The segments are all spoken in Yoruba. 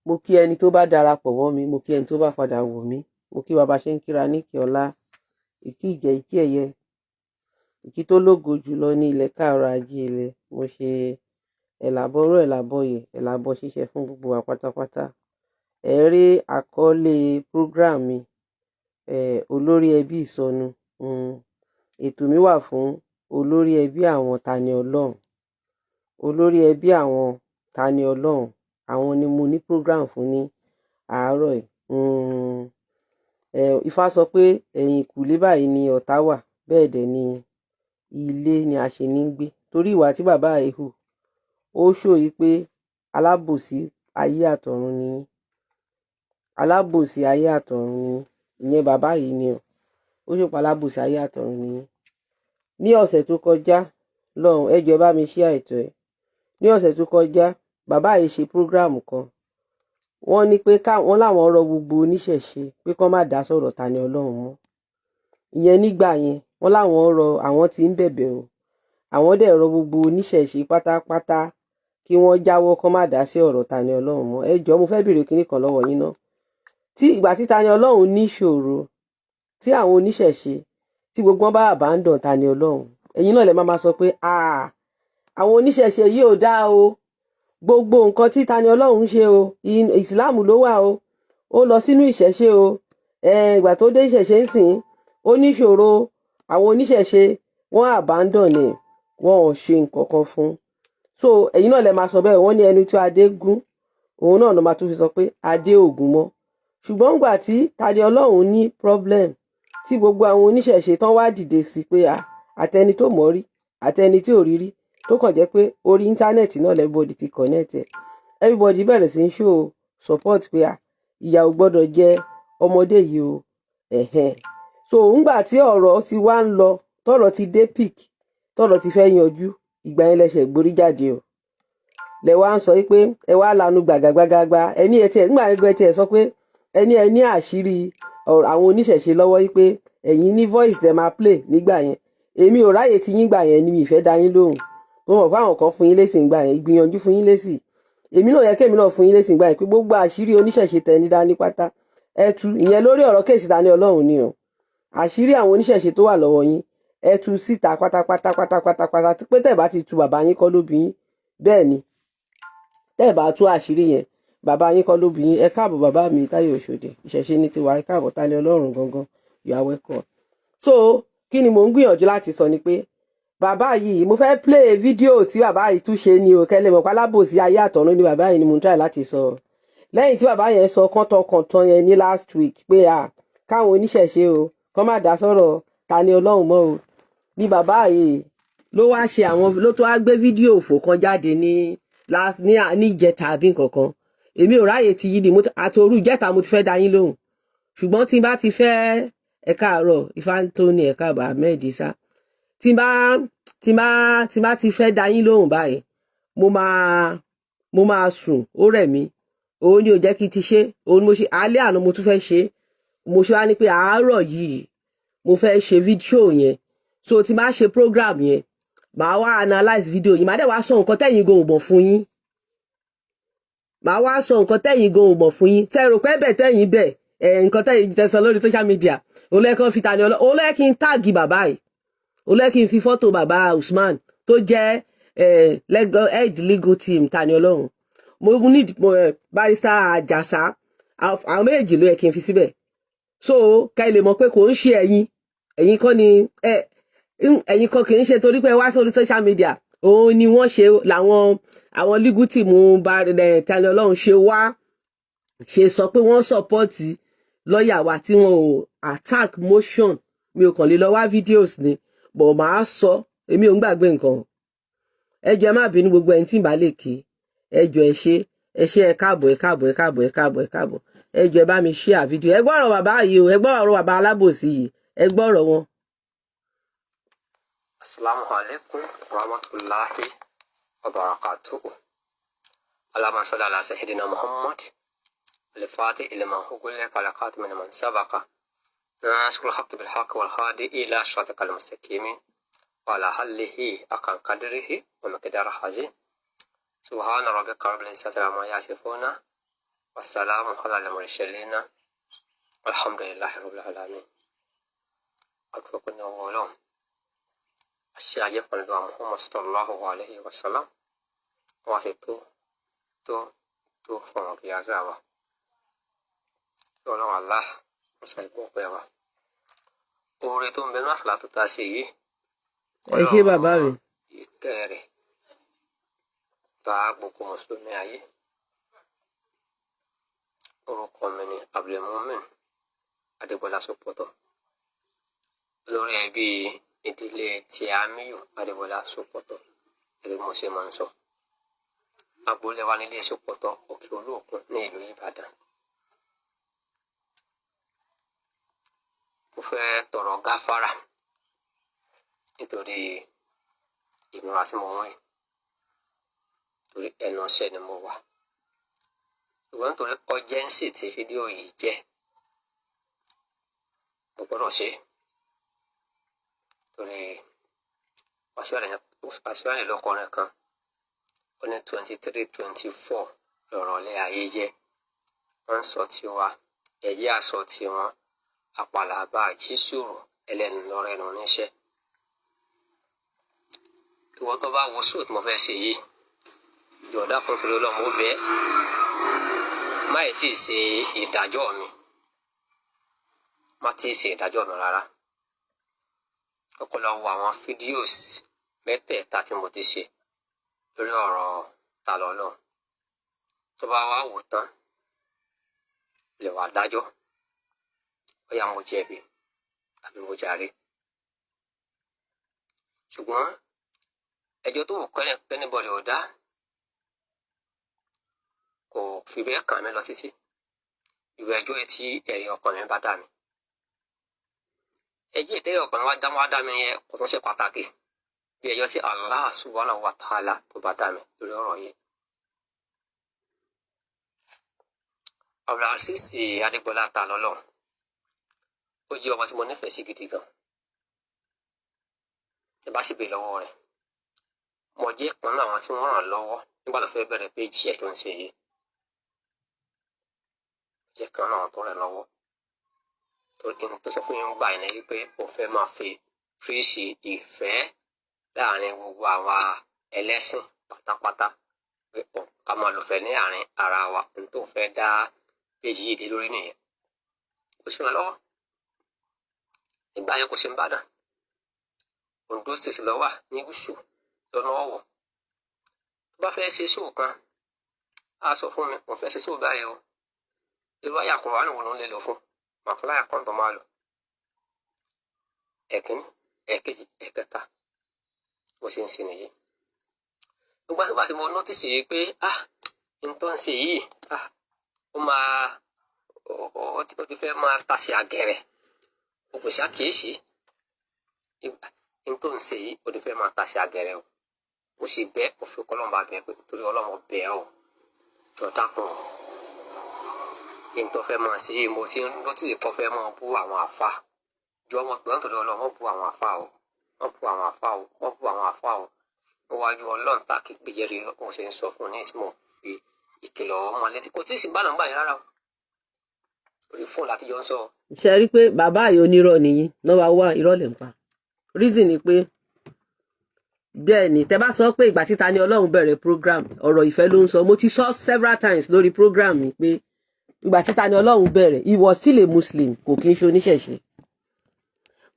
Mo kí ẹni tó bá darapọ̀ mọ́ mi, mo kí ẹni tó bá padà wò mí. Mo kí bàbá ṣe ń kíra ní kí ọlá, ìkí ìgẹ̀, ìkí ẹ̀yẹ, ìkí tó lógo jùlọ ní ilẹ̀ káàárọ̀ ajíire. Mo ṣe ẹ̀làbọ̀rú, ẹ̀làbọ̀yè, ẹ̀làbọ̀ ṣíṣe fún gbogbo wa pátápátá. Ẹ rí àkọlé program mi, olórí ẹbí ìsọnù. Ètò mi wà fún olórí ẹbí àwọn Tani Olohun, olórí ẹbí àwọn Tani Olohun. Àwọn ni mo ní program fún ní àárọ̀ yìí. Ifá sọ pé ẹ̀yìn ìkùlé báyìí ni ọ̀tá wà, bẹ́ẹ̀ dẹ̀ ni ilé ni a ṣe ní gbé, torí ìwà tí bàbá yìí hù, ó ṣòyí pé alábòsí ayé àtọ̀run ni yín. Alábòsí ayé àtọ̀run ni yín. Ìyẹn bàbá yìí ni o. Ó ṣòpọ̀ alábòsí ayé àtọ̀run ni yín. Ní ọ̀sẹ̀ tó kọjá lọ́hùn, ẹ jọ̀ọ́, ẹ bá mi share ètò ẹ̀. Ní ọ̀sẹ̀ tó kọjá, bàbá yìí ṣe program kan. Wọ́n ní pé wọ́n láwọn rọ gbogbo oníṣẹ̀ṣe pé kán má dá sọ̀rọ̀ Tani Olohun mọ́. Ìyẹn nígbà yẹn, wọ́n láwọn rọ, àwọn tí ń bẹ̀bẹ̀ o, àwọn dẹ̀ rọ gbogbo oníṣẹ̀ṣe pátápátá kí wọ́n jáwọ́, kán má dá sí ọ̀rọ̀ Tani Olohun mọ́. Ẹ jọ̀ọ́, mo fẹ́ béèrè kinní kan lọ́wọ́ yín náà. Tí ìgbà tí Tani Olohun níṣòro, tí àwọn oníṣẹ̀ṣe, tí gbogbo wọn bá abandon Tani Olohun, ẹ̀yin náà lè má máa sọ pé àwọn oníṣẹ̀ṣe yìí ò dáa o, gbogbo nǹkan tí Tani Olohun ń ṣe o, ìsìláàmù ló wà o, ó lọ sínú ìṣẹ̀ṣe o, ìgbà tó dé ìṣẹ̀ṣe ń sìn, ó níṣòro, àwọn oníṣẹ̀ṣe wọ́n abandon ẹ̀, wọ́n ò ṣe nǹkan kan fún. So ẹ̀yin náà lè máa sọ bẹ́ẹ̀. Wọ́n ní ẹni tí adé gún, òun náà ló máa tún fi sọ pé adé ògùn mọ́. Ṣùgbọ́n ńgbà tí Tani Olohun ní problem, tí gbogbo àwọn oníṣẹ̀ṣe tán wá dìde sí pé àtẹni tó mọ̀ rí, àtẹni tí ò rí rí, tó kàn jẹ́ pé orí internet náà everybody ti connect ẹ̀, everybody bẹ̀rẹ̀ sí ń show support pé ìyà ò gbọ́dọ̀ jẹ ọmọdé yìí o. Ẹ̀hẹ́n. So ńgbà tí ọ̀rọ̀ ti wá ń lọ, tọ́rọ̀ ti dé peak, tọ́rọ̀ ti fẹ́ yanjú, ìgbà yẹn lẹsẹ̀ gborí jáde o, lẹ wá ń sọ pé ẹ wá lanu gbàgàgbàgàgbà. Ẹni ẹ tiẹ̀ nígbà yẹn tiẹ̀ sọ pé ẹni ẹ ní àṣírí àwọn oníṣẹ̀ṣe lọ́wọ́ yìí, pé ẹ̀yin ní voice tẹ máa play nígbà yẹn. Èmi ò ráyè tí yín gbà yẹn ni mi ìfẹ́ dá yín lóhùn. Mo mọ̀ pé àwọn kan fún yín lésì ńgbà yẹn, ìgbìyànjú fún yín lésì. Èmi náà yẹ kémi náà fún yín lésì ńgbà yẹn pé gbogbo àṣírí oníṣẹ̀ṣe tẹ ní dání pátá, ẹ tú. Ìyẹn lórí ọ̀rọ̀ case Tani Olohun ni o. Àṣírí àwọn oníṣẹ̀ṣe tó wà lọ́wọ́ yín, ẹ tú síta pátápátá pátápátá pátá, pé tẹ́ bá ti tú, bàbá yín kọ́ ló bí yín. Bẹ́ẹ̀ ni, tẹ́ bá tú àṣírí yẹn, bàbá yín kọ́ ló bí yín. Ẹ káàbọ̀, bàbá mi Táyọ̀ Òṣòdì. Ìṣẹ̀ṣe ní tiwa. Ẹ káàbọ̀, Tani Olohun gangan, you are welcome. So kí ni mò ń gbìyànjú láti sọ ni pé bàbá yìí, mo fẹ́ play fídíò tí bàbá yìí tún ṣe ni o, kẹ́lẹ́ mọ̀ pálábòsí ayé àtọ̀run ni bàbá yìí ni mo ń try láti sọ. Lẹ́yìn tí bàbá yẹn sọ kọ́ńtọ̀kọ̀ntàn yẹn ní last week pé káwọn oníṣẹ̀ṣe o kọ́ má dá sọ̀rọ̀ Tani Olohun mọ́ o, ní bàbá yìí ló wá ṣe àwọn ló tó wá gbé fídíò òfò kan jáde ní last ní ìjẹta àbí nǹkan kan. Èmi ò ráyè ti yí ni àti òru ìjẹta mo ti fẹ́ dá yín lóhùn, ṣùgbọ́n tí n bá ti fẹ́, ẹ káàárọ̀ Ifáńtóní, ẹ káàbọ̀ Ahmed Isa. Tí n bá ti fẹ́ dá yín lóhùn báyìí, mo máa sùn, ó rẹ̀ mí. Òun ni ò jẹ́ kí n ti ṣe. Òun ni mo ṣe alẹ́ àná, mo tún fẹ́ ṣe. Mo ṣe wá ní pé àárọ̀ yìí mo fẹ́ ṣe fídíò yẹn. So tí n bá ṣe program yẹn, màá wá analyse fídíò yìí, màá dẹ̀ wá sọ nǹkan tẹ́yìn gan ò mọ̀ fún yín. Màá wá sọ nǹkan tẹ́yìn gan ò mọ̀ fún yín, tẹ́ rò pé bẹ́ẹ̀ tẹ́yìn bẹ́ẹ̀ ẹ̀, nǹkan tẹ́yìn tẹ́ sọ lórí social media, òun lẹ́ẹ̀kan fi Tani Olohun, òun lẹ́ẹ̀ kí n tag bàbá yìí, òun lẹ́ẹ̀ kí n fi fọ́tò bàbá Usman tó jẹ́ head legal team Tani Olohun. Mo need barrister Àjàsá. Àwọn méjèèjì ló yẹ kí n fi síbẹ̀, so ká lè mọ̀ pé kò ń ṣe ẹ̀yin, ẹ̀yin kọ́ ni ẹ̀yin kan kì í ṣe torí pé wá sórí social media òun ni wọ́n ṣe làwọn àwọn legal team bá Tani Olohun ṣe wá ṣe sọ pé wọ́n support lọ́ọ̀yà wa tí wọ́n ò attack motion. Mi ò kàn lè lọ wá videos ni, but màá sọ. Èmi ò ń gbàgbé nǹkan. Ẹ jọ̀ọ́, ẹ má bínú, gbogbo ẹni tí ì bá lè kí, ẹ jọ̀ọ́, ẹ ṣé, ẹ ṣé, ẹ káàbọ̀, ẹ káàbọ̀, ẹ káàbọ̀, ẹ káàbọ̀, ẹ káàbọ̀. Ẹ jọ̀ọ́, ẹ bá mi share fídíò. Ẹ gbọ́ ọ̀rọ̀ bàbá yìí o, ẹ gbọ́ ọ̀rọ̀ bàbá alábòsí yìí, ẹ gbọ́ ọ̀rọ̀ wọn. Asalaamu alaikum warahmatullahi wabarakatuh. Allahumma salli ala sayyidina Muhammad الفاتح لما أغلق على خاتم من سبق ناصر الحق بالحق والهادي إلى صراطك المستقيم وعلى آله حق قدره ومقداره العظيم. سبحان ربك رب العزة عما يصفون. والسلام على المرسلين والحمد لله رب العالمين. Adúpẹ́ ní ọwọ́ Ọlọ́run, àṣẹ ayé pẹ̀lú Muhammad sallallahu alayhi wa sallam. Wọ́n á ṣe tó tó tó fún ọ̀rọ̀ kìí wa kí Ọlọ́run Allah wọ́n ṣe àìkú ọpẹ́ wa. Oore tó ń bẹ ní àṣàlá tó ta ṣe yìí. Ẹ ṣé bàbá mi. Ìkẹ́ rẹ̀ bá gbogbo mùsùlùmí ayé. Orúkọ mi ni Abdulmumin Adébọlá Sopọtọ, lórí ẹbí ìdílé Tíámíyù Adébọlá Sopọtọ. Gẹ́gẹ́ bí mo ṣe máa ń sọ, agboolé wa nílé Sopọtọ, Òkè Olóòkun ní ìlú Ìbàdàn. Mo fẹ́ tọrọ gáfárà nítorí ìmúra tí mo wọ́n yìí, torí ẹnu iṣẹ́ ni mo wà, ṣùgbọ́n nítorí urgency tí fídíò yìí jẹ́, mo gbọ́dọ̀ ṣe é, torí Wàsíù Àyìndé lọ́kọrin kan, ó ní 23, 24 lọ̀rọ̀ ilé ayé jẹ́. Wọ́n ń sọ tiwa, ẹ̀yẹ́ àsọ tiwọn, àpàlàbà àjíṣòro ẹlẹ́nu lọ́rẹ́nu níṣẹ́. Ìwọ tó bá wo sóò tí mo fẹ́ ṣe yìí, jọ̀ọ́dá kan torí Ọlọ́run, ó bẹ́ẹ̀ má ì tí ì ṣe ìdájọ́ mi, má tí ì ṣe ìdájọ́ mi rárá. Kọ́kọ́ lọ wo àwọn videos mẹ́tẹ̀ẹ̀ta tí mo ti ṣe lórí ọ̀rọ̀ Ta lọ́lọ́run. Tó bá wá wò tán, lè wà dájọ́ bóyá mo jẹ̀bi àbí mo jàre. Ṣùgbọ́n ẹjọ́ tó wù k'anybody ò dá kò fi bẹ́ẹ̀ kàn mí lọ títí ìwé ẹjọ́ tí ẹ̀rí ọkàn mi bá dá mi. Ẹjọ́ ìtẹ́rí ọkàn mi wá dá mi yẹn kò tún ṣe pàtàkì bí ẹjọ́ tí Allah subhanahu wa ta'ala tó bá dá mi lórí ọ̀rọ̀ yìí. Abdulaziz Adégbọlá Ta lọ́lọ́run, ó jẹ́ ọmọ tí mo nífẹ̀ẹ́ sí gidi gan. Tí bá sì bè lọ́wọ́ rẹ̀, mo jẹ́ ìkan nínú àwọn tí wọ́n ràn lọ́wọ́ nígbà tó fẹ́ bẹ̀rẹ̀ péjì ẹ̀ tó ń ṣe yìí. Jẹ́ kan nínú àwọn tó ràn lọ́wọ́, torí kí n tó sọ fún yín gbà yẹn ni wípé ó fẹ́ máa fi fíríṣì ìfẹ́ láàrin gbogbo àwa ẹlẹ́sìn pátápátá, pé ká máa lòfẹ́ ní àárín ara wa. N tó fẹ́ dá péjì yìí dé lórí nìyẹn. Kò sí ràn lọ́wọ́ nígbà yẹn, kò sí ń bàdàn, Ondo State ló wà ní gúúsù lọ́nà Ọ̀wọ̀. Tó bá fẹ́ ṣe sóò kan, á sọ fún mi, mo fẹ́ ṣe sóò báyìí o, irú àyà Kùránì wo ló ń lè lò fún màá fún láyà kan tó máa lò, ẹ̀kíní, ẹ̀kejì, ẹ̀kẹta, bó ṣe ń ṣe nìyí. Nígbà tí mo notice yìí pé ah, n tó ń ṣe yìí, ah, ó máa ó ti fẹ́ máa tasẹ̀ àgẹ̀rẹ̀, o kò ṣàkíyèsí n tó ń ṣe yìí, ó ti fẹ́ máa tasẹ̀ àgẹ̀rẹ̀ o. Mo sì bẹ́ òfin kọ́lọ́mù bá bẹ̀ pé torí Ọlọ́mọ bẹ̀ ọ́, jọ dákun, n tó fẹ́ máa ṣe yìí, mo ti ń notice tó fẹ́ máa bú àwọn àfa, jọ ọmọ pẹ̀lú nítorí Ọlọ́mọ bú àwọn àfa o, wọ́n bú àwọn àfa o, wọ́n bú àwọn àfa o níwájú Ọlọ́run tá kí gbèjẹ́rì. Mo ṣe ń sọ fún un ní ìsìn, mo fi ìkìlọ̀ ọmọ létí, kò tí ì sì bá nàgbà yẹn rárá o, orí fóònù láti jọ ń sọ. Ṣe rí i pé bàbá yìí onírọ́ nìyí? Number one, irọ́ lè ń pa. Reason ni pé bẹ́ẹ̀ ni, tẹ́ bá sọ pé ìgbà títa ni Ọlọ́run bẹ̀rẹ̀ program, ọ̀rọ̀ ìfẹ́ ló ń sọ. Mo ti sọ several times lórí program mi pé ìgbà títa ni Ọlọ́run bẹ̀rẹ̀, he was still a Muslim, kò kí ń ṣe oníṣẹ̀ṣe.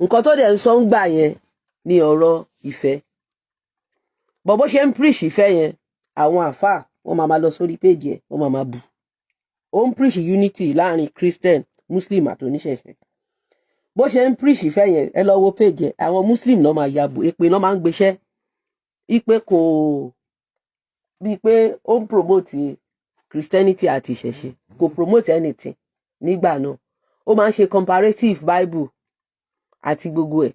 Nǹkan tó dẹ̀ ń sọ ń gbà yẹn ni ọ̀rọ̀ ìfẹ́ bọ̀. Bó ṣe ń preach ìfẹ́ yẹn, àwọn àáfàá wọ́n máa ma lọ sórí péjì ẹ̀, wọ́n máa ma bù. Ó ń preach unity láàrin Christian, Muslim àti oníṣẹ̀ṣe. Bó ṣe ń preach ìfẹ́ yẹn, ẹ lọ wo péjì ẹ̀, àwọn Muslim náà máa yabò, èpè náà máa ń gbéṣẹ́ ipe kò bíi pé ó ń promote Christianity àti ìṣẹ̀ṣe, kò promote anything nígbà náà. Ó máa ń ṣe comparative Bible àti gbogbo ẹ̀.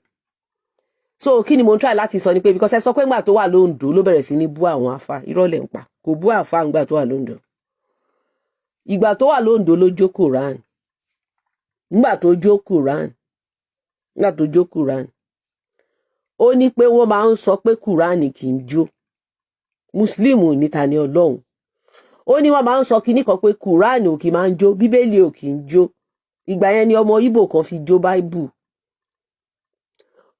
So kí ni mo ń try láti sọ ni pé, because ẹ sọ pé ńgbà tó wà lóńdó ló bẹ̀rẹ̀ sí ní bú àwọn afa, irọ́ lẹ̀ ń pa. Kò bú àfa ńgbà tó wà lóńdó. Ìgbà tó wà lóńdó ló jó Quran. Nígbà tó jó Quran, nígbà tó jó Quran, ó ní pé wọ́n máa ń sọ pé Quran kì í jó. Muslim níta ni Ọlọ́run. Ó ní wọ́n máa ń sọ kinní kan pé Quran ò kì máa ń jó, Bíbélì ò kì í jó. Ìgbà yẹn ni ọmọ Ìgbò kan fi jó Báíbù.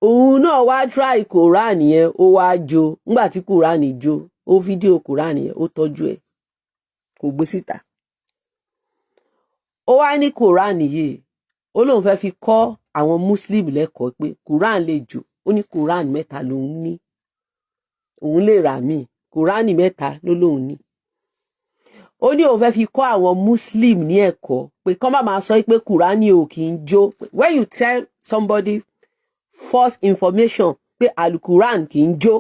Òun náà wá try Quran yẹn, ó wá jó. Nígbà tí Quran jó, ó fídíò Quran yẹn, ó tọ́jú ẹ̀, kò gbé síta. Ó wá ní Quran yìí, ó lóun fẹ́ fi kọ́ àwọn Muslim lẹ́kọ̀ọ́ pé Quran lè jó. Ó ní Quran mẹ́ta lòun ní, òun lè rà míì. Quran mẹ́ta ló lóun ní. Ó ní òun fẹ́ fi kọ́ àwọn Muslim ní ẹ̀kọ́ pé kọ́ má máa sọ pé Quran ò kì í jó. When you tell somebody false information pé alukuran kì í jó,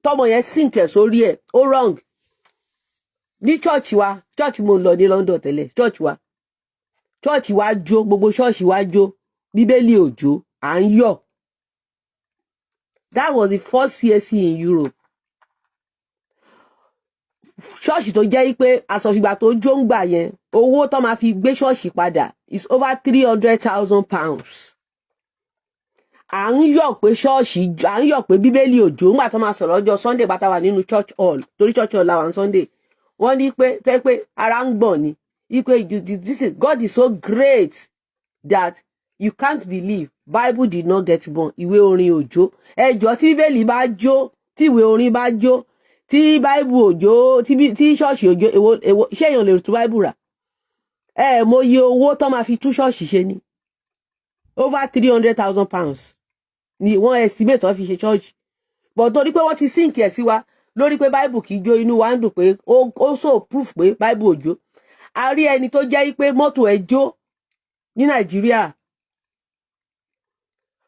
tọmọ yẹn sink ẹ̀ sórí ẹ̀, ó wrong. Ní church wa, church mo lọ ní London tẹ́lẹ̀, church wa jó, gbogbo church wa jó, Bíbélì ò jó, à ń yọ̀. That was the first CAC in Europe, ṣọ́ọ̀ṣì tó jẹ́ pé àsọ̀fìgbà tó jó ń gbà yẹn, owó tó máa fi gbé ṣọ́ọ̀ṣì padà is over £300,000. À ń yọ̀ pé ṣọ́ọ̀ṣì, à ń yọ̀ pé Bíbélì ò jó. Ńgbà tó máa sọ̀rọ̀ ọjọ́ Sunday bàtà wà nínú church hall, torí church hall làwọn Sunday, wọ́n ní pé tẹ́ pé ara ń gbọ̀n ni ipe this is God is so great that you can't believe Bible did not get born. Ìwé orin ò jó. Ẹjọ́, tí Bíbélì bá jó, tí ìwé orin bá jó, tí Bible ò jó, tí ṣọ́ọ̀ṣì ò jó, èwo èwo? Ṣé èèyàn lè tún Bible rà? Ẹ mo iye owó tó máa fi tún ṣọ́ọ̀ṣì ṣe ni, over £300,000 ni wọ́n estimate wọ́n fi ṣe church. But torí pé wọ́n ti sink ẹ̀ sí wa lórí pé Bible kì í jó, inú wa ń dùn pé ó so proof pé Bible ò jó. A rí ẹni tó jẹ́ pé mọ́tò ẹ̀ jó ní Nàìjíríà,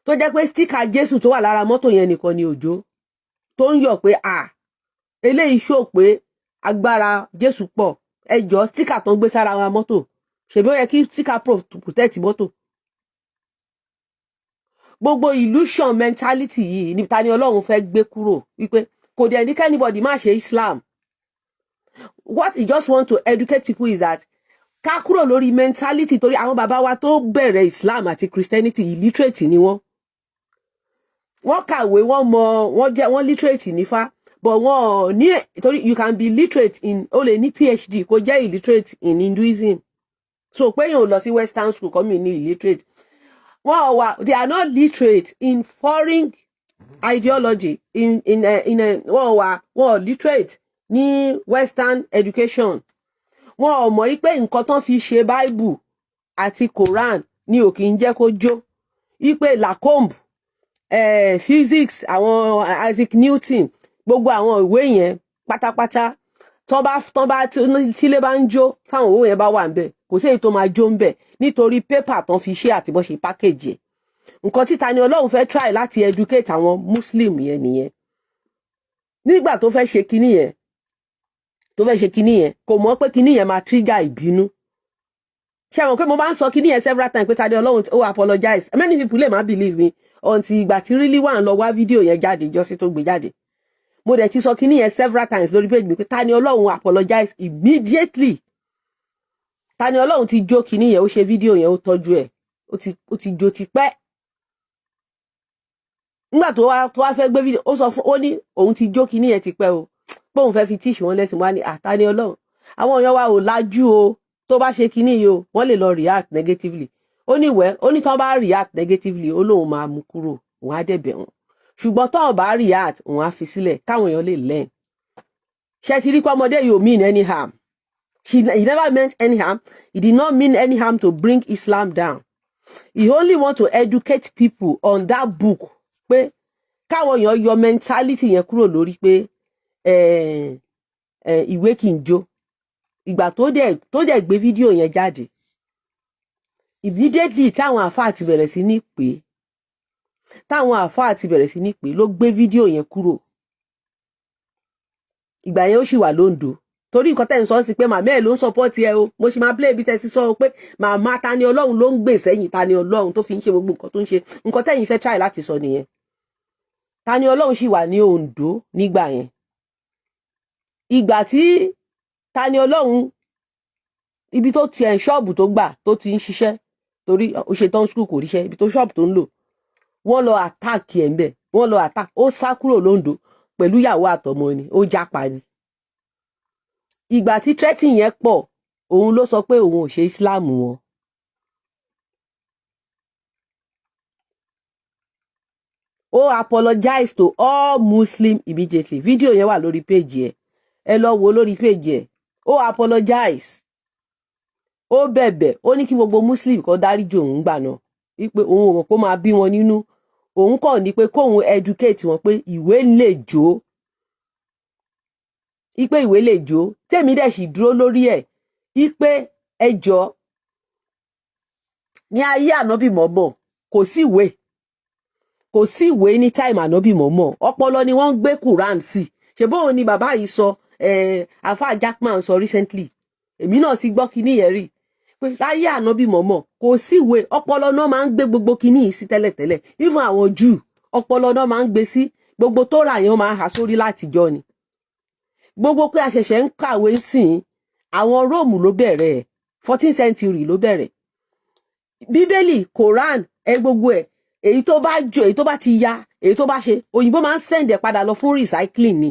tó jẹ́ pé sticker Jésù tó wà lára mọ́tò yẹn nìkan ni ò jó, tó ń yọ̀ pé à eléyìí ṣó pé agbára Jésù pọ̀. Ẹjọ́, sticker tó ń gbé sára wa mọ́tò, ṣèbí ó yẹ kí sticker protect mọ́tò? Gbogbo illusion mentality yìí ní ta ni Ọlọ́run fẹ́ gbé kúrò, wípé kò dẹ̀ ní kí anybody má ṣe Islam. What he just want to educate people is that ká kúrò lórí mentality, torí àwọn bàbá wa tó bẹ̀rẹ̀ Islam àti Christianity, illiterate ni wọ́n. Wọ́n kàwé, wọ́n mọ, wọ́n jẹ́ wọ́n literate nífá, but wọ́n ní, torí you can be literate in, ó lè ní PhD kó jẹ́ illiterate in Hinduism. So pé yóò lọ sí western school kọ́ mi ní illiterate. Wọ́n wà, they are not literate in foreign ideology, in wọ́n wà, wọ́n literate ní western education. Wọ́n ò mọ̀ pé nǹkan tán fi ṣe Bible àti Quran ni ò kì í jẹ́ kó jó, ipe Lacombe, physics, àwọn Isaac Newton, gbogbo àwọn ìwé yẹn pátápátá, tán bá tílé bá ń jó, táwọn owó yẹn bá wà ńbẹ̀, kò sí èyí tó máa jó ńbẹ̀, nítorí pépà tán fi ṣe àti bó ṣe package ẹ̀. Nǹkan tí Tani Olohun fẹ́ try láti educate àwọn Muslim yẹn nìyẹn. Nígbà tó fẹ́ ṣe kinní yẹn, tó fẹ́ ṣe kinní yẹn, kò mọ̀ pé kinní yẹn máa trigger ìbínú. Ṣé àwọn pé mo máa ń sọ kinní yẹn several times pé Tani Olohun ó apologize? Many people lè má believe me until ìgbà tí really wà ń lọ wá fídíò yẹn jáde, jọ́sí tó gbé jáde. Mo dẹ̀ ti sọ kinní yẹn several times lórí page mi pé Tani Olohun apologize immediately. Tani Olohun ti jó kinní yẹn, ó ṣe fídíò yẹn, ó tọ́jú ẹ̀, ó ti jó tipẹ́. Nígbà tó wá fẹ́ gbé fídíò, ó sọ fún, ó ní òun ti jó kinní yẹn tipẹ́ o, pé òun fẹ́ fi teach wọn lẹ́sìn. Wá ní àtàní Ọlọ́run, àwọn èèyàn wa ò lájú o, tó bá ṣe kinní yìí o, wọ́n lè lọ react negatively. Ó ní ìwẹ́, ó ní tán bá react negatively, ó lóun máa mú kúrò, òun á dẹ̀ bẹ̀ wọ́n, ṣùgbọ́n tán bá react, òun á fi sílẹ̀ káwọn èèyàn lè learn. Ṣé ti rí pé ọmọdé yìí ò mean any harm? He never meant any harm. He did not mean any harm to bring Islam down. He only want to educate people on that book, pé káwọn èèyàn yọ mentality yẹn kúrò lórí pé ìwé kì í jó. Ìgbà tó dẹ̀ gbé fídíò yẹn jáde, immediately táwọn àáfàá ti bẹ̀rẹ̀ sí ní pé, táwọn àáfàá ti bẹ̀rẹ̀ sí ní pé, ló gbé fídíò yẹn kúrò. Ìgbà yẹn ó sì wà lóńdó, torí nǹkan tẹ́ ń sọ sí pé màmá ẹ̀ ló ń support ẹ o. Mo sì máa play ibi tẹ́ ti sọ pé màmá Tani Olohun ló ń gbè sẹ́yìn Tani Olohun tó fi ń ṣe gbogbo nǹkan tó ń ṣe. Nǹkan tẹ́yìn fẹ́ try láti sọ nìyẹn. Tani Olohun sì wà ní Oǹdó nígbà yẹn. Ìgbà tí Tani Olohun, ibi tó tiẹ̀ ṣọ́ọ̀bù tó gbà tó ti ń ṣiṣẹ́, torí ó ṣe tán school, kò ríṣẹ́, ibi tó ṣọ́ọ̀bù tó ń lò, wọ́n lọ attack ẹ̀ ńbẹ̀. Wọ́n lọ attack, ó sá kúrò lóńdó pẹ̀lú ìyàwó àtọmọ ni, ó jápa ni. Ìgbà tí threatening yẹn pọ̀, òun ló sọ pé òun ò ṣe Islam wọn. Ó apologize to all Muslim immediately. Fídíò yẹn wà lórí page ẹ, ẹ lọ wo lórí page ẹ. Ó apologize, ó bẹ̀bẹ̀, ó ní kí gbogbo Muslim kan dáríjì òun gbà náà, wípé òun ò mọ̀ pé ó máa bí wọn nínú. Òun kàn ní pé kóun educate wọn pé ìwé lè jó, ipe ìwé lè jó. Tèmi dẹ̀ sì dúró lórí ẹ̀ ipe ẹjọ́ ní ayé ànábì mọ́mọ́ kò sí ìwé, kò sí ìwé ní time ànábì mọ́mọ́. Ọpọlọ ni wọ́n ń gbé Quran sí. Ṣe bóun ni bàbá yìí sọ, afa Jackman sọ recently, èmi náà ti gbọ́ kinní yẹn rí, pé láyé ànábì mọ́mọ́ kò sí ìwé, ọpọlọ náà máa ń gbé gbogbo kinní yìí sí tẹ́lẹ̀tẹ́lẹ̀. Even àwọn Júù, ọpọlọ náà máa ń gbé sí. Gbogbo tó rà yẹn, máa ń há sórí látijọ́ ni. Gbogbo pé a ṣẹ̀ṣẹ̀ ń kàwé sìn, àwọn Róòmù ló bẹ̀rẹ̀ ẹ̀, 14th century ló bẹ̀rẹ̀. Bíbélì, Koran, ẹ gbogbo ẹ̀, èyí tó bá jò, èyí tó bá ti ya, èyí tó bá ṣe, òyìnbó máa ń send ẹ̀ padà lọ fún recycling ni.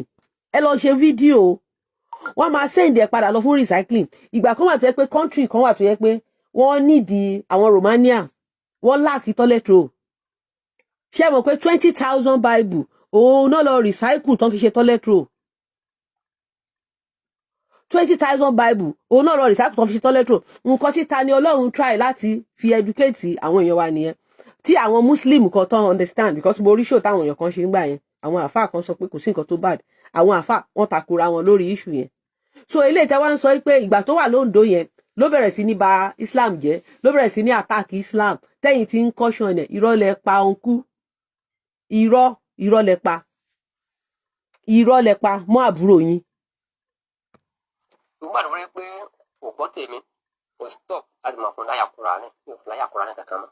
Ẹ lọ ṣe fídíò, wọ́n máa send ẹ̀ padà lọ fún recycling. Ìgbà kan wà tó yẹ pé country kan wà tó yẹ pé wọ́n nídìí àwọn Romania, wọ́n lack toilet roll. Ṣé mọ̀ pé 20,000 Bible òun náà lọ recycle tán fi ṣe toilet roll? 20,000 Bible òun náà lọ recycle tán fi ṣe toilet roll. Nǹkan tí Tani Olohun try láti fi educate àwọn èèyàn wa nìyẹn, tí àwọn Muslim kan tán understand, because mo rí show táwọn èèyàn kan ṣe ń gbà yẹn. Àwọn àáfàá kan sọ pé kò sí nǹkan tó bad, àwọn àáfàá wọn takora wọn lórí issue yẹn. So eléyìí tẹ́ wá ń sọ pé ìgbà tó wà lóńdó yẹn ló bẹ̀rẹ̀ sí ní ba Islam jẹ́, ló bẹ̀rẹ̀ sí ní attack Islam, tẹ́yìn tí ń caution ẹ̀, irọ́ lẹ pa, uncle. Irọ́, irọ́ lẹ pa, irọ́ lẹ pa mọ́ àbúrò yín. Nígbà tó rí pé kò gbọ́ tèmi, mo stop láti máa fún láyà Kùránì. Mi ò fún láyà Kùránì kankan mọ́.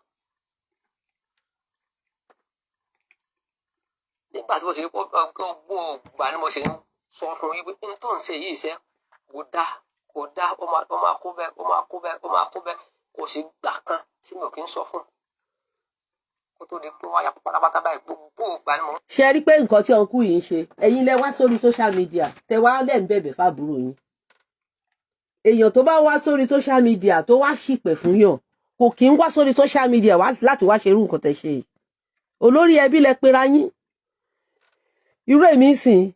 Nígbà tí mo ṣe rí gbogbo ìgbà ni mo ṣe ń sọ fún yín pé n tó ń ṣe yìí ṣe kò dá, kò dá, ó máa kó bẹ́ẹ̀, ó máa kó bẹ́ẹ̀, ó máa kó bẹ́ẹ̀. Kò sí gbà kan tí mi ò kí ń sọ fún kó tó di pé wáyà pátápátá báyìí. Gbogbo ìgbà ni mo. Ṣe rí pé nǹkan tí uncle yìí ń ṣe, ẹ̀yin lẹ wá sórí social media, tẹ wá lẹ́ ń bẹ̀bẹ̀ fábúrò yín. Èèyàn tó bá wá sórí social media tó wá ṣìpẹ̀ fún yàn, kò kí ń wá sórí social media láti wá ṣe irú nǹkan tẹ́ ṣe yìí. Olórí ẹbí lẹ pera yín. Irú èmi ń sìn,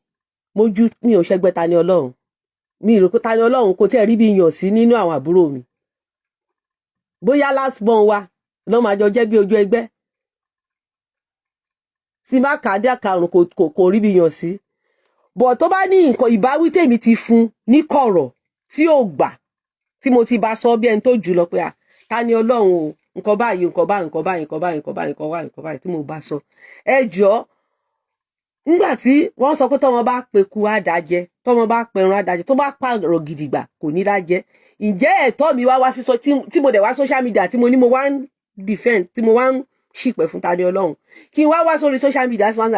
mo ju mi ò ṣẹgbẹ́ Tani Olohun. Mi rò pé Tani Olohun kò tẹ́ rí bí yàn sí nínú àwọn àbúrò mi. Bóyá last born wa lọ́ máa jọ jẹ́ bí ojú ẹgbẹ́ tí má kà á dé karùn, kò rí bí yàn sí bọ̀. Tó bá ní nǹkan ìbáwí tèmi ti fún ní kọ̀rọ̀ tí ò gbà, tí mo ti bá sọ bí ẹni tó jù lọ pé à, Tani Olohun o, nǹkan báyìí, nǹkan báyìí, nǹkan báyìí, nǹkan báyìí, nǹkan báyìí, nǹkan báyìí, nǹkan báyìí tí mo bá sọ, ẹ jọ̀ọ́. Nígbà tí wọ́n sọ pé tọ́mọ bá peku àdájẹ, tọ́mọ bá pẹran àdájẹ, tó bá pààrọ̀ gidigba kò ní dájẹ. Ǹjẹ́ ẹ̀tọ́ mi wá wá sísọ tí mo dẹ̀ wá social media, tí mo ní mo wá ń defend, tí mo wá ń ṣìpẹ̀ fún Tani Olohun, kí n wá wá sórí social media sí wọn,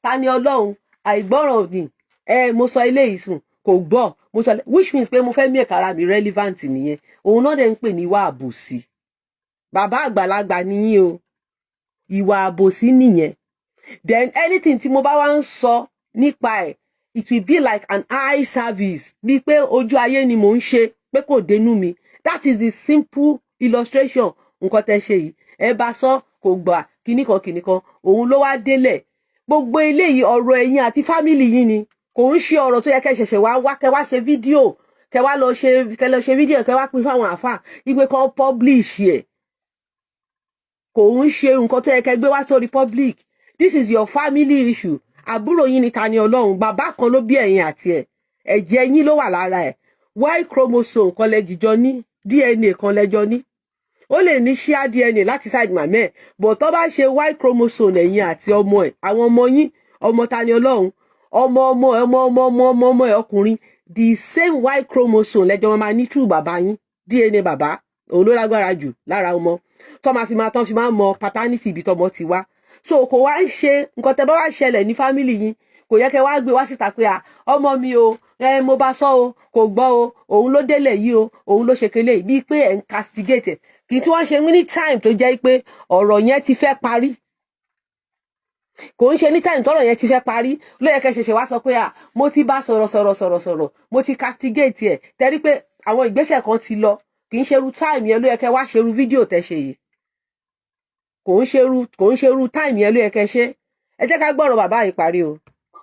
Tani Olohun àìgbọ́ràn ni ẹ, mo sọ eléyìí sùn kò gbọ́, mo sọ, which means pé mo fẹ́ make ara mi relevant nìyẹn. Òun náà dẹ̀ ń pè ní ìwà àbòsí. Bàbá àgbàlagbà nìyí o, ìwà àbòsí nìyẹn. Then anything tí mo bá wá ń sọ nípa ẹ̀, it will be like an eye service, bíi pé ojú ayé ni mò ń ṣe, pé kò dénú mi. That is the simple illustration. Nǹkan tẹ́ ṣe yìí, ẹ bá sọ kò gbà, kíní kan kíní kan, òun ló wá délẹ̀. Gbogbo eléyìí, ọ̀rọ̀ ẹ̀yin àti family yín ni. Kò ń ṣe ọ̀rọ̀ tó yẹ kẹ́ ṣẹ̀ṣẹ̀ wá wá, kẹ́ wá ṣe fídíò, kẹ́ wá lọ ṣe, kẹ́ lọ ṣe fídíò, kẹ́ wá pín fáwọn àáfàá ìgbé kan publish ẹ̀. Kò ń ṣe nǹkan tó yẹ kẹ́ gbé wá sórí public. This is your family issue. Àbúrò yín ni Tani Olohun. Bàbá kan ló bí ẹ̀yin àti ẹ̀, ẹ̀jẹ̀ yín ló wà lára ẹ̀. Y chromosome kan lẹ́jìjọ ní, DNA kan lẹ́jọ́ ní. Ó lè ní share DNA láti side màmá ẹ̀, but tó bá ṣe Y chromosome, ẹ̀yin àti ọmọ ẹ̀, àwọn ọmọ yín, ọmọ Tani Olohun, ọmọ ọmọ ẹ̀, ọmọ ọmọ ọmọ ọmọ ọmọ ẹ̀ ọkùnrin, the same Y chromosome lẹ́jọ́ máa ní true bàbá yín. DNA bàbá òun ló lágbára jù lára ọmọ, tó máa fi máa tán fi máa mọ paternity ibi tọmọ ti wá. So kò wá ń ṣe nǹkan tẹ́ bá wá ṣẹlẹ̀ ní family yín, kò yẹ kẹ́ wá gbé wá síta pé à, ọmọ mi o, ẹ mo bá sọ o, kò gbọ́ o, òun ló délẹ̀ yìí o, òun ló ṣe kele, bíi pé ẹ̀ ń castigate ẹ̀. Kì í tí wọ́n ṣe ní time tó jẹ́ pé ọ̀rọ̀ yẹn ti fẹ́ parí. Kò ń ṣe ní time tọ́rọ̀ yẹn ti fẹ́ parí ló yẹ kẹ́ ṣẹ̀ṣẹ̀ wá sọ pé, à, mo ti bá sọ̀rọ̀ sọ̀rọ̀ sọ̀rọ̀ sọ̀rọ̀, mo ti castigate ẹ̀, tẹ́rí pé àwọn ìgbésẹ̀ kan ti lọ. Kì í ṣerú time yẹn ló yẹ kẹ́ wá ṣerú fídíò tẹ́ ṣe yìí. Kò ń ṣerú time yẹn ló yẹ kẹ́ ṣe. Ẹ jẹ́ ká gbọ́rọ̀ bàbá yìí parí o.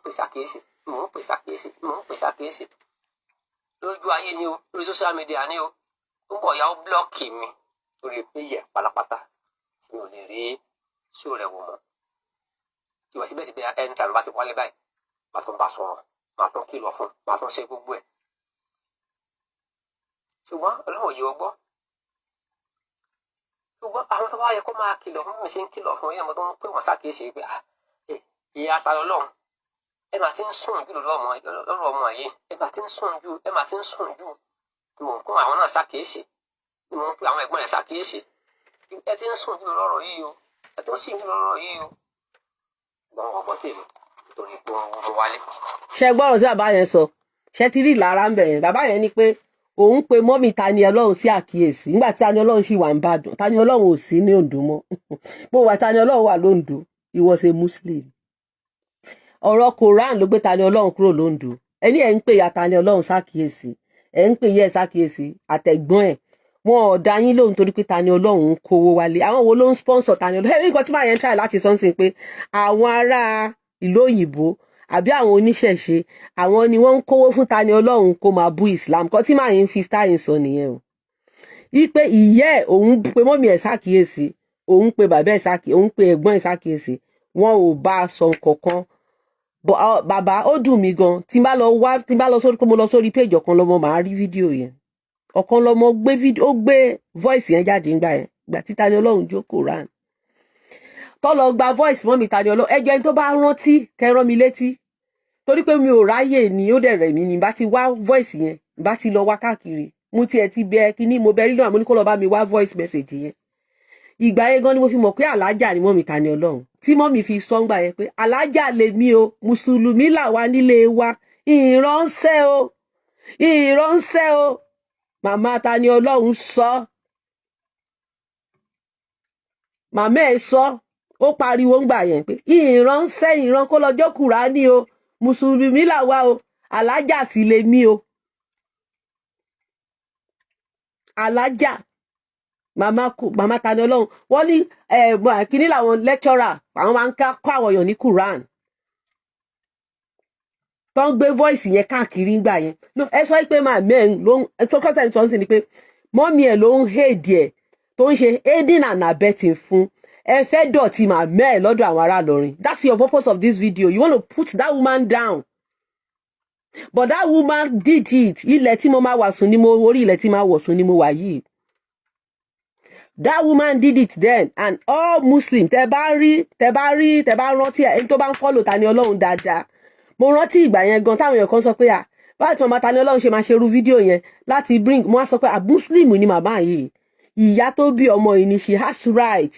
Pè ṣàkíyèsí, mò ń pè ṣàkíyèsí, mò ń pè ṣàkíyèsí lójú ayé ni o, lórí social media ni o. Ń bọ̀ ya, ó block mi lórí péyẹ̀ pátápátá tí mi ò lè rí ṣó rẹ̀ wò mọ́. Tí wọ́n síbẹ̀síbẹ̀, ẹni tàbí bá ti wálé báyìí, màá tún bá sọ̀rọ̀, màá tún kìlọ̀ fún, màá tún ṣe gbogbo ẹ̀. Ṣùgbọ́n Ọlọ́run yìí ó gbọ́. Ṣùgbọ́n àwọn tó bá yẹ kó máa kìlọ̀ fún mi ṣe ń kìlọ̀ fún yẹn, mo tó ń pè wọ́n ṣàkíyèsí pé ìyá ta lọ́lọ́run, ẹ máa ti ń sùn jù lọ́rọ̀ ọmọ yìí, ẹ máa ti ń sùn jù, ẹ máa ti ń sùn jù. Mò ń kún àwọn náà ṣàkíyèsí, mò ń pè àwọn ẹ̀gbọ́n rẹ̀ ṣàkíyèsí, ẹ ti ń sùn jù lọ́rọ̀ yìí o, ẹ tó ń sìn jù lọ́rọ̀ yìí o. Gbọ́n ọ̀gbọ́n tèmi nítorí pé wọ́n mú wálé. Ṣe gbọ́rọ̀ tí bàbá yẹn sọ? Ṣe ti rí ìlara ń bẹ̀ yẹn? Bàbá yẹn ní pé òun pe mummy Tani Ọlọ́run sí àkíyèsí nígbà tí Tani Ọlọ́run sì wà ń bàdàn. Tani Ọlọ́run ò sí ní Oǹdó mọ́. Bó wà, Tani Ọlọ́run wà lóńdó. He was a Muslim. Ọ̀rọ̀ Quran ló gbé Tani Ọlọ́run kúrò lóńdó. Ẹni ẹ̀ ń pè ya Tani Ọlọ́run sákìyèsí, ẹ̀ ń pè yẹ sákìyèsí, àtẹ̀gbọ́n ẹ̀, wọn ò dá yín lóhùn torí pé Tani Ọlọ́run ń kówó wálé. Àwọn wo ló ń sponsor Tani Ọlọ́run? Ẹni nǹkan tí màá yẹn ń try láti sọ ń sìn pé àwọn ará ìlú òyìnbó àbí àwọn oníṣẹ̀ṣe, àwọn ni wọ́n ń kówó fún Tani Ọlọ́run kó máa bú Islam. Kan tí màá yẹn fi style sọ nìyẹn o, wípé ìyẹ́ ẹ̀, òun pe mummy ẹ̀ sákìyèsí, òun pe bàbá ẹ̀ sákìyèsí, òun pe ẹ̀gbọ́n ẹ̀ sákìyèsí, wọn ò bá a sọ nǹkankan. Bàbá, ó dùn mí gan. Tí n bá lọ wá, tí n bá lọ sórí pé mo lọ sórí page ọ̀kan lọ́mọ, màá rí fídíò yẹn. Ọ̀kan lọ́mọ gbé fídíò, ó gbé voice yẹn jáde ńgbà yẹn, gbà tí Tani Ọlọ́run jó Quran, tó lọ gba voice mummy Tani Ọlọ́run. Ẹjọ́, ẹni tó bá rántí, kẹ́ rán mi létí, torí pé mi ò ráyè ní, ó dẹ̀ rẹ̀ mí ní. Bá ti wá voice yẹn, bá ti lọ wá káàkiri, mo tiẹ̀ ti bẹ kíní, mo bẹ rí náà, mo ní kó lọ bá mi wá voice message yẹn. Ìgbà yẹn gan ni mo fi mọ̀ pé alájà ni mummy Tani Ọlọ́run, tí mummy fi sọ́ngbà yẹn pé alájà lèmi o, mùsùlùmí làwa nílé wa, ìránṣẹ́ o, ìránṣẹ́ o. Màmá Tani Ọlọ́run sọ, màmá ẹ̀ sọ, ó pariwo ńgbà yẹn pé ìránṣẹ́ ìran kó lọ́jọ́ Kùránì o, mùsùlùmí làwa o, alájà sì lèmi o. Alájà màmá kù, màmá Tani Ọlọ́run, wọ́n ní kíní làwọn lecturer, àwọn máa ń kọ́ àwọn èèyàn ní Quran, tó ń gbé voice yẹn káàkiri ńgbà yẹn. No, ẹ sọ pé màmá ẹ̀ ló ń tó kọ́sẹ̀ sọ sí ni pé mummy ẹ̀ ló ń aid ẹ̀, tó ń ṣe aiding and abetting fún. Ẹ fẹ́ dọ̀tí màmá ẹ̀ lọ́dọ̀ àwọn ará Ìlọrin. That's your purpose of this video. You want to put that woman down, but that woman did it. Ilẹ̀ tí mo máa wà sùn ni mo orí ilẹ̀ tí máa wọ̀ sùn ni mo wà yìí. That woman did it then, and all Muslim, tẹ bá rí, tẹ bá rí, tẹ bá rántí, ẹni tó bá ń follow Tani Ọlọ́run dáadáa, mo rántí ìgbà yẹn gan táwọn èèyàn kan sọ pé, à, báwo tí màmá Tani Ọlọ́run ṣe máa ṣe irú fídíò yẹn láti bring. Mo wá sọ pé, à, Muslim ni màmá yìí, ìyá tó bí ọmọ yìí ni. She has right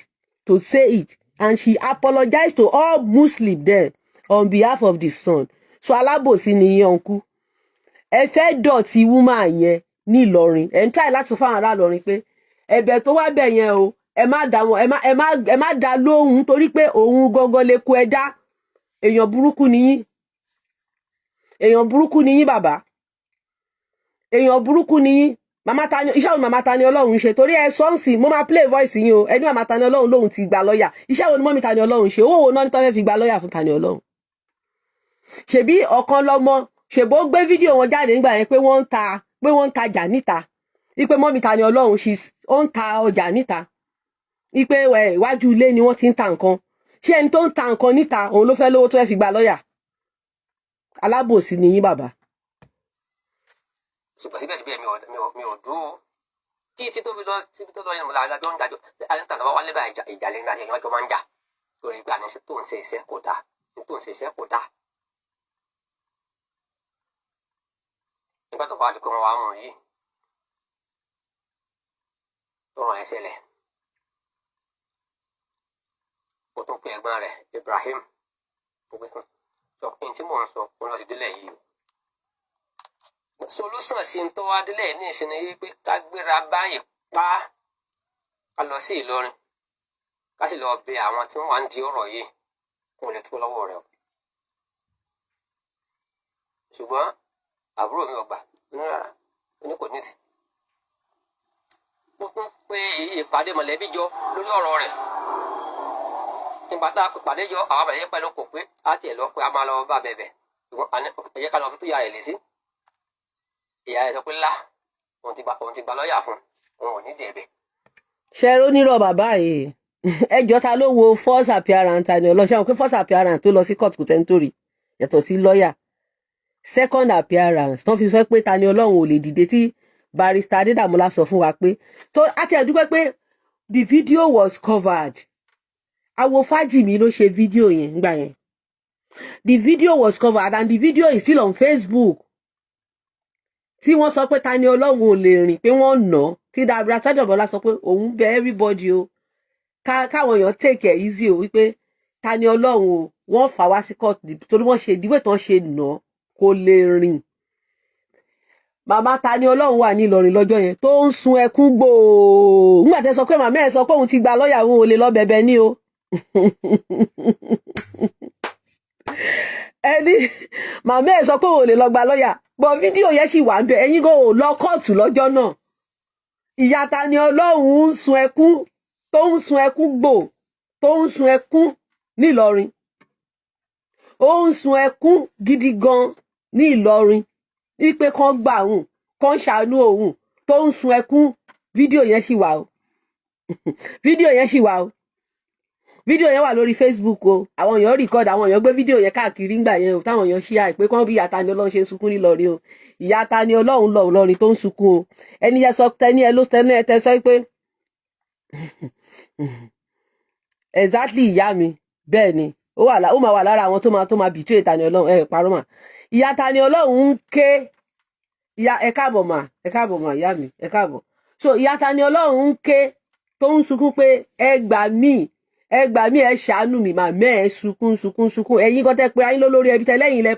to say it, and she apologized to all Muslim there on behalf of the son. So alábòsí ni yín, uncle. Ẹ fẹ́ dọ̀tí woman yẹn ní Ìlọrin. Ẹ ń try láti sọ fáwọn ará Ìlọrin pé ẹ̀bẹ̀ tó wá bẹ̀ yẹn o, ẹ má dá wọn, ẹ má dá lóhùn, torí pé òun gangan lè kó ẹ dá. Èèyàn burúkú ni yín, èèyàn burúkú ni yín, bàbá, èèyàn burúkú ni yín. Màmá Tani, iṣẹ́ òun màmá Tani Ọlọ́run ṣe? Torí ẹ sọ́ọ̀sì, mo máa play voice yín o. Ẹni màmá Tani Ọlọ́run lòun ti gba lọ́ọ̀yà, iṣẹ́ wo ni mummy Tani Ọlọ́run ṣe? Owó wo náà ní tó fẹ́ fi gba lọ́ọ̀yà fún Tani Ọlọ́run? Ṣebí ọ̀kan lọ́mọ, ṣèbó gbé fídíò wọn jáde nígbà yẹn pé wọ́n ń ta, pé wọ́n ń tajà níta, wípé mummy Tani Ọlọ́run ṣì ó ń ta ọjà níta, wípé iwájú ilé ni wọ́n ti ń ta nǹkan. Ṣé ẹni tó ń ta nǹkan níta, òun ló fẹ́ lówó tó fẹ́ fi gba lọ́ọ̀yà? Alábòsí ni yín, bàbá. Ṣùgbọ́n síbẹ̀síbẹ̀, mi ò dúró tí tí tó fi lọ síbi tó lọ yẹn. Mo la jọ ń jàjọ àyẹ̀ntàn tó bá wálé báyìí, ìjà lẹ́nu àti ẹ̀yìn ọjọ́ máa ń jà lórí ìgbà ní tó ń ṣe iṣẹ́ kò dáa, ní tó ń ṣe iṣẹ́ kò dáa. Nígbà tó bá di pé wọ́n wá mú yìí tó ràn ẹ́ ṣẹlẹ̀, ó tún pe ẹ̀gbọ́n rẹ̀ Ibrahim gbogbo sọ ní tí mò ń sọ, ó lọ sí délẹ̀ yìí o. Solúsàn sí ń tó wá délẹ̀ ní ìsinmi yìí pé ká gbéra báyìí pa, ká lọ sí Ìlọrin, ká sì lọ bẹ àwọn tí wọ́n wà ń di ọ̀rọ̀ yìí. Kò lè tó lọ́wọ́ rẹ̀ o. Ṣùgbọ́n àbúrò mi ò gbà ní rárá, ó ní kò ní tì. Mo tún pe ìpàdé mọ̀lẹ́bí jọ lórí ọ̀rọ̀ rẹ̀. Nígbà tá a pè pàdé jọ, àwọn mọ̀lẹ́bí pẹ̀lú kò pé á tiẹ̀ lọ pé a máa lọ bá bẹ̀bẹ̀, ṣùgbọ́n ẹ jẹ́ ká lọ fi tó ìyá rẹ̀ létí. Ìyá rẹ̀ sọ pé lá, òun ti gba lọ́ọ̀yà fún un, òun ò ní dì ẹ̀bẹ̀. Ṣe rónírọ̀ bàbá yìí? Ẹjọ́, ta ló wo first appearance Tani Olohun? Ṣe àwọn pé first appearance tó lọ sí court, kò tẹ́ni tó rí yàtọ̀ sí lọ́ọ̀yà. Second appearance tó fi sọ pé Tani Olohun ò lè dìde, tí Barrister Adédàmọ́lá sọ fún wa pé tó àti ẹ̀dúpẹ́ pé the video was covered. Àwo Fájìmí ló ṣe fídíò yẹn ńgbà yẹn. The video was covered and the video is still on Facebook, tí wọ́n sọ pé Tani Olohun ò lè rìn, pé wọ́n nà án, tí Barrister Adédàmọ́lá sọ pé òun bẹ everybody o, káwọn èèyàn take it easy o, wípé Tani Olohun o, wọ́n fà wá sí court torí wọ́n ṣe ìdíwẹ̀ tán ṣe nà án, kò lè rìn. Màmá Tani Olohun wà ní Ìlọrin lọ́jọ́ yẹn tó ń sun ẹkún gbòò. Nígbà tẹ́ sọ pé màmá ẹ̀ sọ pé òun ti gba lọ́ọ̀yà, òun ò lè lọ bẹ̀bẹ̀ ní o. Ẹni màmá ẹ̀ sọ pé òun ò lè lọ gba lọ́ọ̀yà bọ̀, fídíò yẹn sì wà ń bẹ. Ẹ̀yin kò lọ kóòtù lọ́jọ́ náà. Ìyá Tani Olohun ń sun ẹkún, tó ń sun ẹkún gbò, tó ń sun ẹkún nílọrin, ó ń sun ẹkún gidi gan ní Ìlọrin, wípé kán gbà òun, kán ṣàánú òun, tó ń sun ẹkún. Fídíò yẹn sì wà o, fídíò yẹn sì wà o, fídíò yẹn wà lórí Facebook o. Àwọn èèyàn record, àwọn èèyàn gbé fídíò yẹn káàkiri ńgbà yẹn o, táwọn èèyàn ṣí àìpé kán bí ìyá Tani Olohun ṣe ń sunkún nílọrin o. Ìyá Tani Olohun lọ Ìlọrin tó ń sunkún o. Ẹni yẹn sọ tẹni ẹ ló tẹni ẹ tẹ sọ pé exactly ìyá mi. Bẹ́ẹ̀ ni, ó wà, ó máa wà lára àwọn tó máa betray Tani Olohun. Ẹ parọ́ mà. Ìyá Tani Olohun ń ké. Ìyá, ẹ káàbọ̀ mà, ẹ káàbọ̀ mà, ìyá mi, ẹ káàbọ̀. So ìyá Tani Olohun ń ké, tó ń sunkún pé ẹ gbà mí, ẹ gbà mí, ẹ ṣàánú mi. Màmá ẹ sunkún, sunkún, sunkún. Ẹ̀yin kan tẹ́ pé ayín lórí ẹbí tẹ́ lẹ́yìn lẹ,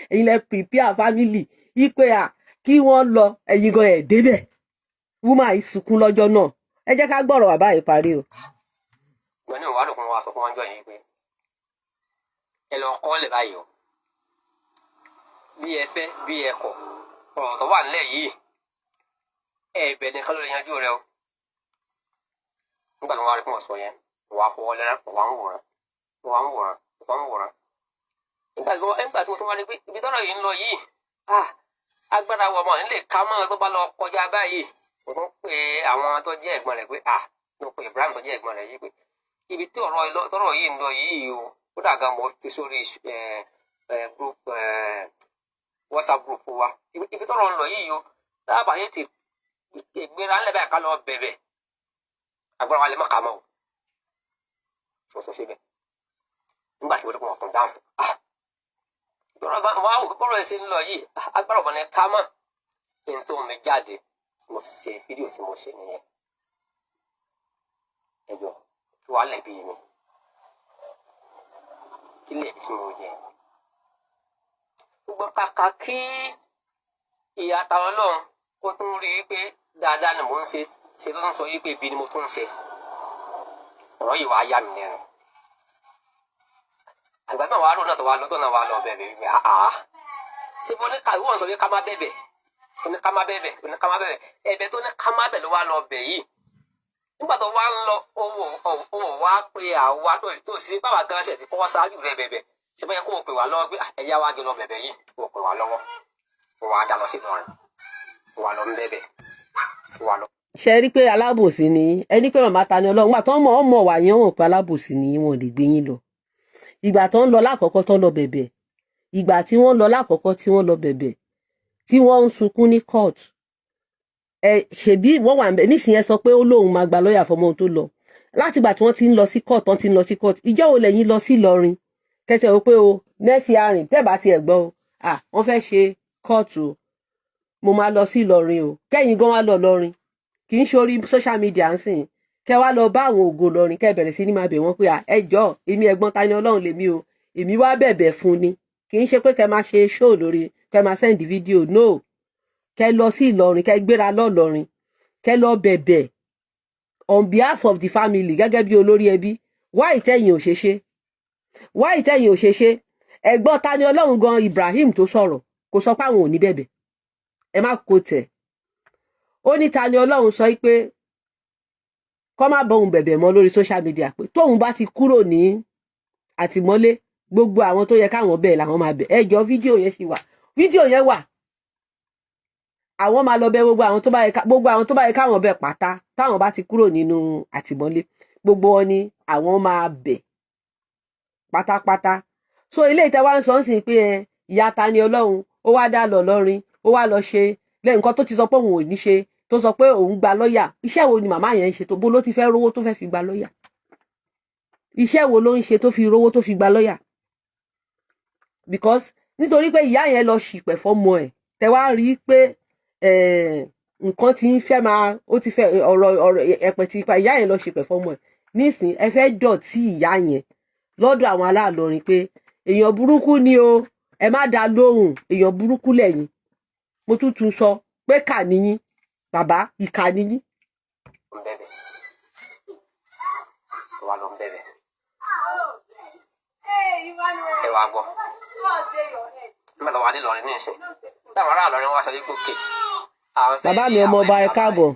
ẹ̀yin lẹ prepare family ipe à kí wọ́n lọ, ẹ̀yin gan ẹ̀ débẹ̀. Woman yìí sunkún lọ́jọ́ náà. Ẹ jẹ́ ká gbọ́rọ̀ bàbá yìí parí o. Ìgbà náà wàá lòkun wa sọ fún wọn jọ yẹn pé ẹ lọ kọ́ lẹ̀ báyìí o, bí ẹ fẹ́ bí ẹ kọ̀, ọ̀rọ̀ tó wà nílẹ̀ yìí, ẹ̀bẹ̀ nìkan ló lè yanjú rẹ o. Nígbà tí wọ́n wá rí fún ọ̀sọ̀ yẹn, wọ́n á fọwọ́ lẹ́rán, wọ́n á ń wòran, wọ́n á ń wòran, wọ́n á ń wòran. Nígbà tí mo tún wá rí pé ibi tọ́rọ̀ yìí ń lọ yìí, ah, agbára wọ̀ mọ́ nílé ká mọ́ tó bá lọ kọjá báyìí, mo tún pe àwọn tó jẹ́ ẹ̀gbọ́n rẹ̀ pé, ah, mo pe Ibrahim tó jẹ́ ẹ̀gbọ́n rẹ̀ yìí pé ibi tí ọ̀rọ̀ tọ́rọ̀ yìí ń lọ yìí o, ó dàgbà mo fi sórí group, WhatsApp group wa, ibi tọ́rọ̀ ń lọ yìí o, dábàá yìí ti gbéra ńlẹ̀ báyìí ká lọ bẹ̀bẹ̀, agbára wa lè má kà mọ́ o. Tí mo sọ síbẹ̀ nígbà tí mo dé kó wọn tún dáhùn, ah, bọ́rọ̀ bá wà wò, bọ́rọ̀ ẹ̀ ṣe ń lọ yìí, agbára ọ̀bọ̀n ni ká mọ̀ kí n tó mi jáde tí mo ṣe fídíò tí mo ṣe nìyẹn. Ẹ jọ, kí wàá lẹ̀bi mi? Kí lẹ̀bi tí mo jẹ? Gbogbo kàkà kí ìyá ta Ọlọ́run kó tún rí i pé dáadáa ni mò ń ṣe, ṣe ló ń sọ yìí pé ibi ni mo tún ń ṣe. Ọ̀rọ̀ yìí wàá yà mí lẹ́nu. Àgbà náà wàá rò náà tó wàá lọ tó náà wàá lọ bẹ̀bẹ̀ wípé àá ṣé bó ní ká ìwọ̀n sọ pé ká má bẹ̀bẹ̀, ó ní ká má bẹ̀bẹ̀, ó ní ká má bẹ̀bẹ̀, ẹ̀bẹ̀ tó ní ká má bẹ̀ ló wá lọ bẹ̀ yìí. Nígbà tó wá ń lọ, owó owó wá pé àwa tó sí bàbá gan ṣe ti kọ́ ṣáájú rẹ̀ bẹ̀bẹ̀, ṣé bóyá kó o pè wá lọ́wọ́ pé ẹ̀yà wá jọ lọ bẹ̀bẹ̀ yìí, kó o pè wá lọ́wọ́, kó wá dá lọ sínú rẹ̀, kó wá lọ ń bẹ̀bẹ̀, kó wá lọ. Ṣe rí pé alábòsí ni ẹni pé màmá Tani Olohun gbà tó ń mọ̀ ọ́ mọ̀ wà yẹn, wọ́n pé alábòsí ni wọn ò lè gbé yín lọ. Ìgbà tó ń lọ lákọ̀ọ́kọ́, tó ń lọ bẹ̀bẹ̀, ìgbà tí wọ́n lọ lákọ̀ọ́kọ́, tí wọ́n lọ bẹ̀bẹ̀, tí wọ́n ń sunkún ní court, ẹ ṣèbí wọ́n wà níbẹ̀. Nísìnyẹn sọ pé ó lóun máa gba lọ́ọ̀yà fọmọ tó lọ. Látìgbà tí wọ́n ti ń lọ sí court, wọ́n ti ń lọ sí court, ìjọ́ wo lẹ́yìn lọ sí Ìlọrin kẹsẹ̀ o pé o nẹ́ẹ̀sì arìn tẹ́ bá tiẹ̀ gbọ́ o, à wọ́n fẹ́ ṣe court o, mo máa lọ sí Ìlọrin o, kẹ́yìn gan wá lọ Ìlọrin, kì í ṣe orí social media ń sìn, kẹ́ wá lọ bá àwọn ògo Ìlọrin, kẹ́ bẹ̀rẹ̀ sí ní máa bẹ̀ wọ́n pé ẹ jọ̀ọ́, èmi ẹ̀gbọ́n Tani Olohun lèmi o, èmi wá bẹ̀bẹ̀ fún ni. Kì í ṣe pé kẹ́ máa ṣe show lórí, kẹ́ máa send video, no. Kẹ́ lọ sí Ìlọrin, kẹ́ gbéra lọ Ìlọrin, kẹ́ lọ bẹ̀bẹ̀ on behalf of the family gẹ́gẹ́ bí olórí ẹbí. Why tẹ́yìn ò ṣe ṣe? Why tẹ̀yin ò ṣe ṣe? Ẹ̀gbọ́n Tani Olohun gan, Ibrahim, tó sọ̀rọ̀, kò sọ pé àwọn ò ní bẹ̀bẹ̀. Ẹ má kó tẹ̀. Ó ní Tani Olohun sọ pé kọ́ má bọ́ òun bẹ̀bẹ̀ mọ́ lórí social media, pé tóun bá ti kúrò ní àtìmọ́lé, gbogbo àwọn tó yẹ káwọn bẹ̀ làwọn máa bẹ̀. Ẹ jọ, fídíò yẹn ṣì wà, fídíò yẹn wà. Àwọn máa lọ bẹ̀ gbogbo àwọn tó bá yẹ, gbogbo àwọn tó bá yẹ káwọn bẹ̀ pátá táwọn bá ti kúrò nínú àtìmọ́lé, gbogbo wọn ni àwọn máa bẹ̀ pátápátá. So ilé ìtẹ́ wa ń sọ ń sìn pé ẹ ìyá Tani Olohun, ó wá dá lọ lọ́rin, ó wá lọ ṣe lẹ́yìn nǹkan tó ti sọ pé òun ò ní ṣe, tó sọ pé òun gba lọ́ọ̀yà. Iṣẹ́ wo ni màmá yẹn ń ṣe? Tó bó ló ti fẹ́ rówó tó fẹ́ fi gba lọ́ọ̀yà? Iṣẹ́ wo ló ń ṣe tó fi rówó tó fi gba lọ́ọ̀yà? Because nítorí pé ìyá yẹn lọ ṣìpẹ̀ fọ́mọ ẹ̀, tẹ wá rí i pé nǹkan tí ń fẹ́ máa, ó ti fẹ́ ọ̀rọ̀ ọ̀rọ̀ ẹ̀pẹ̀ ti pa. Ìyá yẹn lọ ṣìpẹ̀ fọ́mọ ẹ̀. Nísìn, ẹ fẹ́ dọ̀tí ìyá yẹn lọ́dọ̀ àwọn aláàlọ́rin pé èèyàn burúkú ni o, ẹ má dá lóhùn, èèyàn burúkú lẹ́yìn. Mo tún tún sọ pé kà níyín, bàbá, ìkà níyín. Ń bẹ̀bẹ̀, wà lọ ń bẹ̀bẹ̀. Ẹ wá gbọ́, nígbà tó wà ní Ìlọrin ní ìsìn, táwọn ará Ìlọrin wá sọ wípé òkè àwọn fẹ́ Bàbá rí mi, ọmọ àwọn ọba, ẹ ẹ̀dá. káàbọ̀.